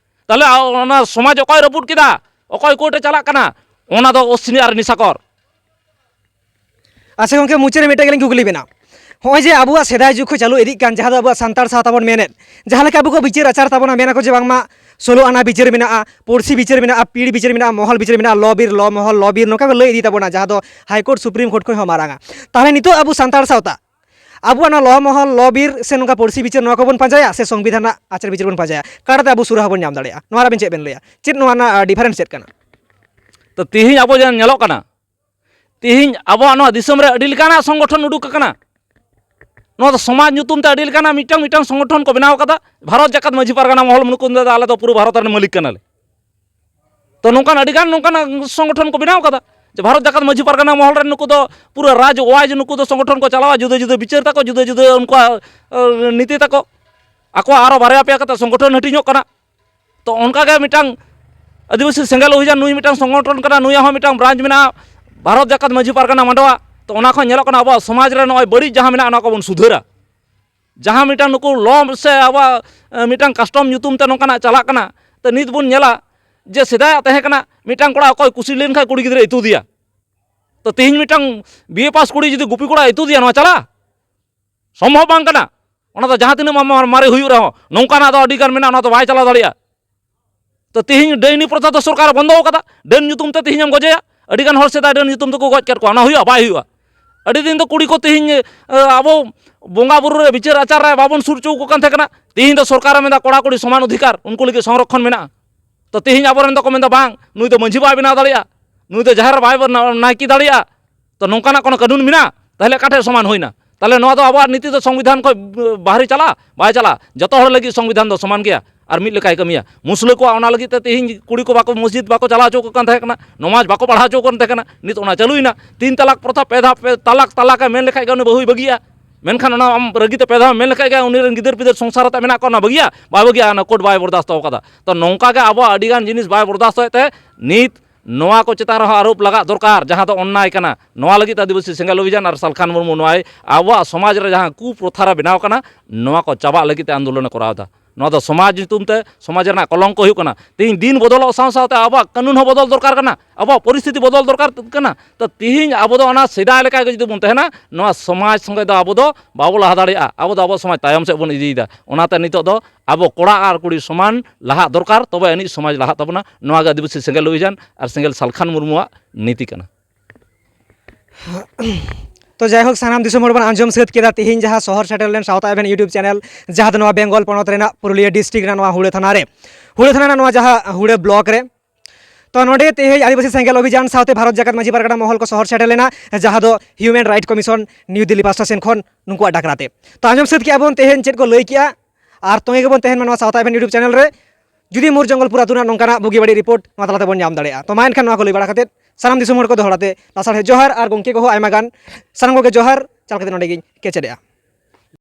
ᱛᱟᱦᱚᱞᱮ ᱟ-, ᱚᱱᱟ ᱥᱚᱢᱟᱡᱽ ᱚᱠᱚᱭ ᱨᱟᱹᱯᱩᱫ ᱠᱮᱫᱟ? ᱚᱠᱚᱭ ᱠᱳᱨᱴ ᱮ ᱪᱟᱞᱟᱜ ᱠᱟᱱᱟ? ᱚᱱᱟ ᱫᱚ ᱚᱥᱤᱱᱤ ᱟᱨ ᱱᱤᱥᱟᱠᱚᱨ᱾ ᱟᱪᱪᱷᱟ ᱜᱚᱢᱠᱮ, ᱢᱩᱪᱟᱹᱫ ᱨᱮ ᱢᱤᱫᱴᱟᱝ ᱜᱮᱞᱤᱧ ᱠᱩᱠᱞᱤ ᱵᱮᱱᱟ᱾ ᱦᱚᱸᱜᱼᱚᱭ ᱡᱮ ᱟᱵᱚᱣᱟᱜ ᱥᱮᱫᱟᱭ ᱡᱩᱜᱽ ᱠᱷᱚᱱ ᱪᱟᱹᱞᱩ ᱤᱫᱤᱜ ᱠᱟᱱ, ᱡᱟᱦᱟᱸ ᱫᱚ ᱟᱵᱚᱣᱟᱜ ᱥᱟᱱᱛᱟᱲ ᱥᱟᱶᱛᱟ ᱵᱚᱱ ᱢᱮᱱᱮᱫ, ᱡᱟᱦᱟᱸ ᱞᱮᱠᱟ ᱟᱵᱚ ᱠᱚ ᱵᱤᱪᱟᱹᱨ ᱟᱪᱟᱨ ᱛᱟᱵᱚᱱᱟ, ᱢᱮᱱᱟᱠᱚ ᱡᱮ ᱵᱟᱝᱢᱟ ᱥᱳᱞᱳ ᱟᱱᱟ ᱵᱤᱪᱟᱹᱨ ᱢᱮᱱᱟᱜᱼᱟ, ᱯᱩᱲᱥᱤ ᱵᱤᱪᱟᱹᱨ ᱢᱮᱱᱟᱜᱼᱟ, ᱯᱤᱲ ᱵᱤᱪᱟᱹᱨ ᱢᱮᱱᱟᱜᱼᱟ, ᱢᱚᱦᱚᱞ ᱵᱤᱪᱟᱹᱨ ᱢᱮᱱᱟᱜᱼᱟ, ᱞᱚ ᱵᱤᱨ, ᱞᱚ ᱢᱚᱦᱚᱞ, ᱞᱚ ᱵᱤᱨ, ᱱᱚᱝᱠᱟ ᱠᱚ ᱞᱟᱹᱭ ᱤᱫᱤ ᱛᱟᱵᱚᱱᱟ, ᱡᱟᱦᱟᱸ ᱫᱚ ᱦᱟᱭ ᱠᱳᱨᱴ, ᱥᱩᱯᱨᱤᱢ ᱠᱳᱨᱴ ᱠᱷᱚᱱ ᱦᱚᱸ ᱢᱟᱨᱟᱝᱟ᱾ ᱛᱟᱦᱚᱞᱮ ᱱᱤᱛᱚᱜ ᱟᱵᱚ ᱥᱟᱱᱛᱟᱲ ᱥᱟᱶᱛᱟ ᱟᱵᱚᱣᱟᱜ ᱱᱚᱣᱟ ᱞᱚ ᱢᱚᱦᱚᱞ, ᱞᱚ ᱵᱤᱨ ᱥᱮ ᱱᱚᱝᱠᱟ ᱯᱩᱲᱥᱤ ᱵᱤᱪᱟᱹᱨ, ᱱᱚᱣᱟ ᱠᱚᱵᱚᱱ ᱯᱟᱸᱡᱟᱭᱟ ᱥᱮ ᱥᱚᱝᱵᱤᱫᱷᱟᱱ ᱨᱮᱱᱟᱜ ᱟᱪᱟᱨ ᱵᱤᱪᱟᱹᱨ ᱵᱚᱱ ᱯᱟᱸᱡᱟᱭᱟ? ᱚᱠᱟᱴᱟᱜ ᱛᱮ ᱟᱵᱚ ᱥᱩᱨᱟᱦᱟ ᱵᱚᱱ ᱧᱟᱢ ᱫᱟᱲᱮᱭᱟᱜᱼᱟ? ᱱᱚᱣᱟ ᱨᱮ ᱟᱵᱮᱱ ᱪᱮᱫ ᱵᱮᱱ ᱞᱟᱹᱭᱟ? ᱪᱮᱫ ᱱᱚᱣᱟ ᱨᱮᱱᱟᱜ, ᱟ, ᱰᱤᱯᱷᱟᱨᱮᱱᱥ ᱪᱮᱫ ᱠᱟᱱᱟ? ᱛᱚ ᱛᱤᱦᱤᱧ ᱟᱵᱚ ᱡᱟᱦᱟᱸ ᱧᱮᱞᱚᱜ ᱠᱟᱱᱟ, ᱛᱤᱦᱤᱧ ᱟᱵᱚᱣᱟᱜ ᱱᱚᱣᱟ ᱫᱤᱥᱚᱢ ᱨᱮ ᱟᱹᱰᱤ ᱞᱮᱠᱟᱱᱟᱜ ᱥᱚᱝᱜᱚᱴᱷᱚᱱ ᱩᱰᱩᱠ ᱟᱠᱟᱱᱟ᱾ ᱱᱚᱣᱟ ᱫᱚ ᱥᱚᱢᱟᱡᱽ ᱧᱩᱛᱩᱢ ᱛᱮ ᱟᱹᱰᱤ ᱞᱮᱠᱟᱱᱟᱜ ᱢᱤᱫᱴᱟᱝ ᱢᱤᱫᱴᱟᱝ ᱥᱚᱝᱜᱚᱴᱷᱚᱱ ᱠᱚ ᱵᱮᱱᱟᱣ ᱠᱟᱫᱟ᱾ ᱵᱷᱟᱨᱚᱛ ᱡᱟᱠᱟᱛ ᱢᱟᱹᱡᱷᱤ ᱯᱟᱨᱜᱟᱱᱟ ᱢᱚᱦᱚᱞ ᱱᱩᱠᱩ ᱫᱚ ᱟᱞᱮ ᱫᱚ ᱯᱩᱨᱟᱹ ᱵᱷᱟᱨᱚᱛ ᱨᱮᱱ ᱢᱟᱹᱞᱤᱠ ᱠᱟᱱᱟᱞᱮ᱾ ᱛᱚ ᱱᱚᱝᱠᱟᱱ ᱟᱹᱰᱤ ᱜᱟᱱ ᱱᱚᱝᱠᱟᱱᱟᱜ ᱥᱚᱝᱜᱚᱴᱷᱚᱱ ᱠᱚ ᱵᱮᱱᱟᱣ ᱠᱟᱫᱟ ᱡᱮ ᱵᱷᱟᱨᱚᱛ ᱡᱟᱠᱟᱛ ᱢᱟᱹᱡᱷᱤ ᱯᱟᱨᱜᱟᱱᱟ ᱢᱚᱦᱚᱞ ᱨᱮᱱ ᱱᱩᱠᱩ ᱫᱚ ᱯᱩᱨᱟᱹ ᱨᱟᱡᱽ ᱣᱟᱭᱤᱡᱽ ᱱᱩᱠᱩ ᱫᱚ ᱥᱚᱝᱜᱚᱴᱷᱚᱱ ᱠᱚ ᱪᱟᱞᱟᱣᱟ, ᱡᱩᱫᱟᱹ ᱡᱩᱫᱟᱹ ᱵᱤᱪᱟᱹᱨ ᱛᱟᱠᱚ, ᱡᱩᱫᱟᱹ ᱡᱩᱫᱟᱹ ᱩᱱᱠᱩᱣᱟᱜ, ᱮ, ᱱᱤᱛᱤ ᱛᱟᱠᱚ᱾ ᱟᱠᱚᱣᱟᱜ ᱟᱨᱚ ᱵᱟᱨᱭᱟ ᱯᱮᱭᱟ ᱠᱟᱛᱮ ᱥᱚᱝᱜᱚᱴᱷᱚᱱ ᱦᱟᱹᱴᱤᱧᱚᱜ ᱠᱟᱱᱟ᱾ ᱛᱚ ᱚᱱᱠᱟᱜᱮ ᱢᱤᱫᱴᱟᱝ ᱟᱹᱫᱤᱵᱟᱹᱥᱤ ᱥᱮᱸᱜᱮᱞ ᱚᱵᱷᱤᱡᱟᱱ, ᱱᱩᱭ ᱢᱤᱫᱴᱟᱝ ᱥᱚᱝᱜᱚᱴᱷᱚᱱ ᱠᱟᱱᱟ, ᱱᱩᱭᱟᱜ ᱦᱚᱸ ᱢᱤᱫᱴᱟᱝ ᱵᱨᱟᱧᱪ ᱢᱮᱱᱟᱜᱼᱟ ᱵᱷᱟᱨᱚᱛ ᱡᱟᱠᱟᱛ ᱢᱟᱹᱡᱷᱤ ᱯᱟᱨᱜᱟᱱᱟ ᱢᱟᱰᱣᱟ᱾ ᱛᱚ ᱚᱱᱟ ᱠᱷᱚᱱ ᱧᱮᱞᱚᱜ ᱠᱟᱱᱟ ᱟᱵᱚᱣᱟᱜ ᱥᱚᱢᱟᱡᱽ ᱨᱮ ᱱᱚᱜᱼᱚᱭ ᱵᱟᱹᱲᱤᱡ ᱡᱟᱦᱟᱸ ᱢᱮᱱᱟᱜᱼᱟ, ᱚᱱᱟ ᱠᱚᱵᱚᱱ ᱥᱩᱫᱷᱟᱹᱨᱟ᱾ ᱡᱟᱦᱟᱸ ᱢᱤᱫᱴᱟᱝ ᱱᱩᱠᱩ ᱞᱚ ᱥᱮ ᱟᱵᱚᱣᱟᱜ, ᱮ, ᱢᱤᱫᱴᱟᱝ ᱠᱟᱥᱴᱚᱢ ᱧᱩᱛᱩᱢ ᱛᱮ ᱱᱚᱝᱠᱟᱱᱟᱜ ᱪᱟᱞᱟᱜ ᱠᱟᱱᱟ, ᱛᱚ ᱱᱤᱛ ᱵᱚᱱ ᱧᱮᱞᱟ ᱡᱮ ᱥᱮᱫᱟᱭᱟᱜ ᱛᱟᱦᱮᱸ ᱠᱟᱱᱟ, ᱢᱤᱫᱴᱟᱝ ᱠᱚᱲᱟ ᱚᱠᱚᱭ ᱠᱩᱥᱤ ᱞᱮᱱᱠᱷᱟᱱ ᱠᱩᱲᱤ ᱜᱤᱫᱽᱨᱟᱹ ᱤᱛᱩᱫᱮᱭᱟ᱾ ᱛᱚ ᱛᱮᱦᱮᱧ ᱢᱤᱫᱴᱟᱝ ᱵᱤ ᱮ ᱯᱟᱥ ᱠᱩᱲᱤ ᱡᱩᱫᱤ ᱜᱩᱯᱤ ᱠᱚᱲᱟ ᱤᱛᱩᱫᱮᱭᱟ, ᱱᱚᱣᱟ ᱪᱟᱞᱟᱜᱼᱟ? ᱥᱚᱢᱵᱷᱚᱵ ᱵᱟᱝ ᱠᱟᱱᱟ᱾ ᱚᱱᱟ ᱫᱚ ᱡᱟᱦᱟᱸ ᱛᱤᱱᱟᱹᱜ ᱢᱟ-, ᱢᱟ-, ᱢᱟᱨᱮ ᱦᱩᱭᱩᱜ ᱨᱮᱦᱚᱸ, ᱱᱚᱝᱠᱟᱱᱟᱜ ᱫᱚ ᱟᱹᱰᱤ ᱜᱟᱱ ᱢᱮᱱᱟᱜᱼᱟ, ᱚᱱᱟ ᱫᱚ ᱵᱟᱭ ᱪᱟᱞᱟᱣ ᱫᱟᱲᱮᱭᱟᱜᱼᱟ᱾ ᱛᱚ ᱛᱤᱦᱤᱧ ᱰᱟᱹᱱᱤ ᱯᱨᱚᱛᱷᱟ ᱫᱚ ᱥᱚᱨᱠᱟᱨ ᱵᱚᱱᱫᱚ ᱟᱠᱟᱫᱟ᱾ ᱰᱟᱹᱱ ᱧᱩᱛᱩᱢ ᱛᱮ ᱛᱤᱦᱤᱧ ᱮᱢ ᱜᱚᱡᱮᱭᱟ, ᱟᱹᱰᱤ ᱜᱟᱱ ᱦᱚᱲ ᱥᱮᱫᱟᱭ ᱰᱟᱹᱱ ᱧᱩᱛᱩᱢ ᱛᱮᱠᱚ ᱜᱚᱡ ᱠᱮᱫ ᱠᱚᱣᱟ, ᱚᱱᱟ ᱦᱩᱭᱩᱜᱼᱟ? ᱵᱟᱭ ᱦᱩᱭᱩᱜᱼᱟ᱾ ᱟᱹᱰᱤ ᱫᱤᱱ ᱫᱚ ᱠᱩᱲᱤ ᱠᱚ ᱛᱤᱦᱤᱧ, ᱮ, ᱟᱵᱚ ᱵᱚᱸᱜᱟ ᱵᱩᱨᱩ ᱨᱮ ᱵᱤᱪᱟᱹᱨ ᱟᱪᱟᱨ ᱨᱮ ᱵᱟᱵᱚᱱ ᱥᱩᱨ ᱦᱚᱪᱚ ᱟᱠᱚ ᱠᱟᱱ ᱛᱟᱦᱮᱸ ᱠᱟᱱᱟ᱾ ᱛᱤᱦᱤᱧ ᱫᱚ ᱥᱚᱨᱠᱟᱨ ᱮ ᱢᱮᱱᱫᱟ ᱠᱚᱲᱟ ᱠᱩᱲᱤ ᱥᱚᱢᱟᱱ ᱚᱫᱷᱤᱠᱟᱨ, ᱩᱱᱠᱩ ᱞᱟᱹᱜᱤᱫ ᱥᱚᱝᱨᱚᱠᱷᱚᱱ ᱢᱮᱱᱟᱜᱼᱟ᱾ ᱛᱚ ᱛᱤᱦᱤᱧ ᱟᱵᱚᱨᱮᱱ ᱫᱚᱠᱚ ᱢᱮᱱᱫᱟ, ᱵᱟᱝ, ᱱᱩᱭ ᱫᱚ ᱢᱟᱹᱡᱷᱤ ᱵᱟᱭ ᱵᱮᱱᱟᱣ ᱫᱟᱲᱮᱭᱟᱜᱼᱟ, ᱱᱩᱭ ᱫᱚ ᱡᱟᱦᱮᱨ ᱵᱟᱭ ᱵᱮᱱᱟᱣ, ᱱᱟᱭᱠᱮ ᱫᱟᱲᱮᱭᱟᱜᱼᱟ᱾ ᱛᱚ ᱱᱚᱝᱠᱟᱱᱟᱜ ᱠᱳᱱᱳ ᱠᱟᱹᱱᱩᱱ ᱢᱮᱱᱟᱜᱼᱟ? ᱛᱟᱦᱚᱞᱮ ᱚᱠᱟ ᱴᱷᱮᱱ ᱥᱚᱢᱟᱱ ᱦᱩᱭᱱᱟ? ᱛᱟᱦᱚᱞᱮ ᱱᱚᱣᱟ ᱫᱚ ᱟᱵᱚᱣᱟᱜ ᱱᱤᱛᱤ ᱫᱚ ᱥᱚᱝᱵᱤᱫᱷᱟᱱ ᱠᱷᱚᱱ ᱵᱟᱦᱨᱮ ᱪᱟᱞᱟᱜᱼᱟ? ᱵᱟᱭ ᱪᱟᱞᱟᱜᱼᱟ᱾ ᱡᱚᱛᱚ ᱦᱚᱲ ᱞᱟᱹᱜᱤᱫ ᱥᱚᱝᱵᱤᱫᱷᱟᱱ ᱫᱚ ᱥᱚᱢᱟᱱ ᱜᱮᱭᱟ ᱟᱨ ᱢᱤᱫ ᱞᱮᱠᱟᱭ ᱠᱟᱹᱢᱤᱭᱟ᱾ ᱢᱩᱥᱞᱟᱹ ᱠᱚᱣᱟᱜ ᱚᱱᱟ ᱞᱟᱹᱜᱤᱫ ᱛᱮ ᱛᱤᱦᱤᱧ ᱠᱩᱲᱤ ᱠᱚ ᱵᱟᱠᱚ, ᱢᱚᱥᱡᱤᱫ ᱵᱟᱠᱚ ᱪᱟᱞᱟᱣ ᱦᱚᱪᱚ ᱠᱚ ᱠᱟᱱ ᱛᱟᱦᱮᱸ ᱠᱟᱱᱟ, ᱱᱚᱢᱟᱡᱽ ᱵᱟᱠᱚ ᱯᱟᱲᱦᱟᱣ ᱦᱚᱪᱚ ᱠᱚ ᱠᱟᱱ ᱛᱟᱦᱮᱸ ᱠᱟᱱᱟ, ᱱᱤᱛ ᱚᱱᱟ ᱪᱟᱹᱞᱩᱭᱮᱱᱟ᱾ ᱛᱤᱱ ᱛᱟᱞᱟᱠ ᱯᱨᱚᱛᱷᱟ, ᱯᱮ ᱫᱷᱟᱣ, ᱯᱮ ᱛᱟᱞᱟᱠ, ᱛᱟᱞᱟᱠ ᱮ ᱢᱮᱱ ᱞᱮᱠᱷᱟᱡ ᱜᱮ ᱩᱱᱤ ᱵᱟᱹᱦᱩᱭ ᱵᱟᱹᱜᱤᱭᱟ᱾ ᱢᱮᱱᱠᱷᱟᱱ ᱚᱱᱟ ᱟᱢ ᱨᱟᱹᱜᱤ ᱛᱮ ᱯᱮ ᱫᱷᱟᱣ ᱮᱢ ᱢᱮᱱ ᱞᱮᱠᱷᱟᱡ ᱜᱮ ᱩᱱᱤ ᱨᱮᱱ ᱜᱤᱫᱟᱹᱨ ᱯᱤᱫᱟᱹᱨ ᱥᱚᱝᱥᱟᱨ ᱟᱛᱮ ᱢᱮᱱᱟᱜ ᱠᱚᱣᱟ, ᱚᱱᱟ ᱵᱟᱹᱜᱤᱭᱟ? ᱵᱟᱭ ᱵᱟᱹᱜᱤᱭᱟ, ᱚᱱᱟ ᱠᱳᱨᱴ ᱵᱟᱭ ᱵᱚᱨᱫᱟᱥᱛᱚ ᱟᱠᱟᱫᱟ᱾ ᱛᱚ ᱱᱚᱝᱠᱟ ᱜᱮ ᱟᱵᱚᱣᱟᱜ ᱟᱹᱰᱤ ᱜᱟᱱ ᱡᱤᱱᱤᱥ ᱵᱟᱭ ᱵᱚᱨᱫᱟᱥᱛᱚᱭᱮᱫ ᱛᱮ ᱱᱤᱛ ᱱᱚᱣᱟ ᱠᱚ ᱪᱮᱛᱟᱱ ᱨᱮᱦᱚᱸ ᱟᱨᱳᱯ ᱞᱟᱜᱟᱜ ᱫᱚᱨᱠᱟᱨ, ᱡᱟᱦᱟᱸ ᱫᱚ ᱚᱱᱱᱟᱭ ᱠᱟᱱᱟ᱾ ᱱᱚᱣᱟ ᱞᱟᱹᱜᱤᱫ ᱛᱮ ᱟᱹᱫᱤᱵᱟᱹᱥᱤ ᱥᱮᱸᱜᱮᱞ ᱚᱵᱷᱤᱡᱟᱱ ᱟᱨ ᱥᱟᱞᱠᱷᱟᱱ ᱢᱩᱨᱢᱩ ᱱᱚᱣᱟᱭ ᱟᱵᱚᱣᱟᱜ ᱥᱚᱢᱟᱡᱽ ᱨᱮ ᱡᱟᱦᱟᱸ ᱠᱩ ᱯᱨᱚᱛᱷᱟ ᱨᱮ ᱵᱮᱱᱟᱣ ᱠᱟᱱᱟ, ᱱᱚᱣᱟ ᱠᱚ ᱪᱟᱵᱟᱜ ᱞᱟᱹᱜᱤᱫ ᱛᱮ ᱟᱱᱫᱳᱞᱚᱱ ᱮ ᱠᱚᱨᱟᱣ ᱮᱫᱟ᱾ ᱱᱚᱣᱟ ᱫᱚ ᱥᱚᱢᱟᱡᱽ ᱧᱩᱛᱩᱢ ᱛᱮ ᱥᱚᱢᱟᱡᱽ ᱨᱮᱱᱟᱜ ᱠᱚᱞᱚᱝᱠᱚ ᱦᱩᱭᱩᱜ ᱠᱟᱱᱟ᱾ ᱛᱮᱦᱮᱧ ᱫᱤᱱ ᱵᱚᱫᱚᱞᱚᱜ ᱥᱟᱶ ᱥᱟᱶᱛᱮ ᱟᱵᱚᱣᱟᱜ ᱠᱟᱹᱱᱩᱱ ᱦᱚᱸ ᱵᱚᱫᱚᱞ ᱫᱚᱨᱠᱟᱨ ᱠᱟᱱᱟ, ᱟᱵᱚᱣᱟᱜ ᱯᱚᱨᱤᱥᱛᱷᱤᱛᱤ ᱵᱚᱫᱚᱞ ᱫᱚᱨᱠᱟᱨ ᱠᱟᱱᱟ᱾ ᱛᱚ ᱛᱮᱦᱮᱧ ᱟᱵᱚ ᱫᱚ ᱚᱱᱟ ᱥᱮᱫᱟᱭ ᱞᱮᱠᱟ ᱜᱮ ᱡᱩᱫᱤ ᱵᱚᱱ ᱛᱟᱦᱮᱱᱟ, ᱱᱚᱣᱟ ᱥᱚᱢᱟᱡᱽ ᱥᱚᱸᱜᱮ ᱫᱚ ᱟᱵᱚ ᱫᱚ ᱵᱟᱵᱚ ᱞᱟᱦᱟ ᱫᱟᱲᱮᱭᱟᱜᱼᱟ᱾ ᱟᱵᱚ ᱫᱚ ᱟᱵᱚ ᱥᱚᱢᱟᱡᱽ ᱛᱟᱭᱚᱢ ᱥᱮᱫ ᱵᱚᱱ ᱤᱫᱤᱭᱮᱫᱟ᱾ ᱚᱱᱟᱛᱮ ᱱᱤᱛᱚᱜ ᱫᱚ ᱟᱵᱚ ᱠᱚᱲᱟ ᱟᱨ ᱠᱩᱲᱤ ᱥᱚᱢᱟᱱ ᱞᱟᱦᱟᱜ ᱫᱚᱨᱠᱟᱨ, ᱛᱚᱵᱮ ᱟᱹᱱᱤᱡ ᱥᱚᱢᱟᱡᱽ ᱞᱟᱦᱟᱜ ᱛᱟᱵᱚᱱᱟ᱾ ᱱᱚᱣᱟ ᱜᱮ ᱟᱹᱫᱤᱵᱟᱹᱥᱤ ᱥᱮᱸᱜᱮᱞ ᱚᱵᱷᱤᱡᱟᱱ ᱟᱨ ᱥᱮᱸᱜᱮᱞ ᱥᱟᱞᱠᱷᱟᱱ ᱢᱩᱨᱢᱩᱣᱟᱜ ᱱᱤᱛᱤ ᱠᱟᱱᱟ᱾ ᱛᱚ ᱡᱟᱭᱦᱳᱠ, ᱥᱟᱱᱟᱢ ᱫᱤᱥᱚᱢ ᱦᱚᱲ ᱵᱚᱱ ᱟᱸᱡᱚᱢ ᱥᱟᱹᱛ ᱠᱮᱫᱟ ᱛᱮᱦᱮᱧ ᱡᱟᱦᱟᱸ ᱥᱚᱦᱚᱨ ᱥᱮᱴᱮᱨ ᱞᱮᱱ ᱥᱟᱶᱛᱟ ᱮᱵᱷᱮᱱ YouTube channel, ᱡᱟᱦᱟᱸ ᱫᱚ ᱱᱚᱣᱟ ᱵᱮᱝᱜᱚᱞ ᱯᱚᱱᱚᱛ ᱨᱮᱱᱟᱜ ᱯᱩᱨᱩᱞᱤᱭᱟᱹ district ᱨᱮᱱᱟᱜ ᱱᱚᱣᱟ ᱦᱩᱲᱟᱹ ᱛᱷᱟᱱᱟ ᱨᱮ, ᱦᱩᱲᱟᱹ ᱛᱷᱟᱱᱟ ᱨᱮᱱᱟᱜ ᱱᱚᱣᱟ ᱡᱟᱦᱟᱸ ᱦᱩᱲᱟᱹ block ᱨᱮ᱾ ᱛᱚ ᱱᱚᱰᱮ ᱛᱮᱦᱮᱧ ᱟᱹᱫᱤᱵᱟᱹᱥᱤ ᱥᱮᱸᱜᱮᱞ ᱚᱵᱷᱤᱡᱟᱱ ᱥᱟᱶᱛᱮ ᱵᱷᱟᱨᱚᱛ ᱡᱟᱠᱟᱛ ᱢᱟᱹᱡᱷᱤ ᱯᱟᱨᱜᱟᱱᱟ ᱢᱚᱦᱚᱞ ᱠᱚ ᱥᱚᱦᱚᱨ ᱥᱮᱴᱮᱨ ᱞᱮᱱᱟ, ᱡᱟᱦᱟᱸ ᱫᱚ Human Right Commission New Delhi ᱯᱟᱥᱴᱟ ᱥᱮᱱ ᱠᱷᱚᱱ ᱱᱩᱠᱩᱣᱟᱜ ᱰᱟᱠᱨᱟ ᱛᱮ᱾ ᱛᱚ ᱟᱸᱡᱚᱢ ᱥᱟᱹᱛ ᱠᱮᱜᱼᱟ ᱵᱚᱱ ᱛᱮᱦᱮᱧ ᱪᱮᱫ ᱠᱚ ᱞᱟᱹᱭ ᱠᱮᱜᱼᱟ, ᱟᱨ ᱛᱚᱸᱜᱮ ᱜᱮᱵᱚᱱ ᱛᱟᱦᱮᱱ ᱢᱟ ᱱᱚᱣᱟ ᱥᱟᱶᱛᱟ ᱮᱵᱷᱮᱱ YouTube channel ᱨᱮ᱾ ᱡᱩᱫᱤ ᱢᱩᱨ ᱡᱚᱝᱜᱚᱞᱯᱩᱨ ᱟᱹᱛᱩ ᱨᱮᱱᱟᱜ ᱱᱚᱝᱠᱟᱱᱟᱜ ᱵᱩᱜᱤ ᱵᱟᱹᱲᱤᱡ report ᱱᱚᱣᱟ ᱛᱟᱞᱟᱛᱮ ᱵᱚᱱ ᱧᱟᱢ ᱫᱟᱲᱮᱭᱟᱜᱼᱟ᱾ ᱛᱚ ᱢᱟ ᱮᱱᱠᱷᱟᱱ ᱱᱚᱣᱟ ᱠᱚ ᱞᱟᱹᱭ ᱵᱟᱲᱟ ᱠᱟᱛᱮᱫ ᱥᱟᱱᱟᱢ ᱫᱤᱥᱚᱢ ᱦᱚᱲ ᱠᱚ ᱫᱚᱦᱲᱟ ᱛᱮ ᱞᱟᱥᱟᱲᱦᱮᱫ ᱡᱚᱦᱟᱨ, ᱟᱨ ᱜᱚᱢᱠᱮ ᱠᱚᱦᱚᱸ ᱟᱭᱢᱟ ᱜᱟᱱ, ᱥᱟᱱᱟᱢ ᱠᱚᱜᱮ ᱡᱚᱦᱟᱨ ᱪᱟᱞ ᱠᱟᱛᱮ ᱱᱚᱰᱮ ᱜᱤᱧ ᱠᱮᱪᱮᱫᱮᱜᱼᱟ᱾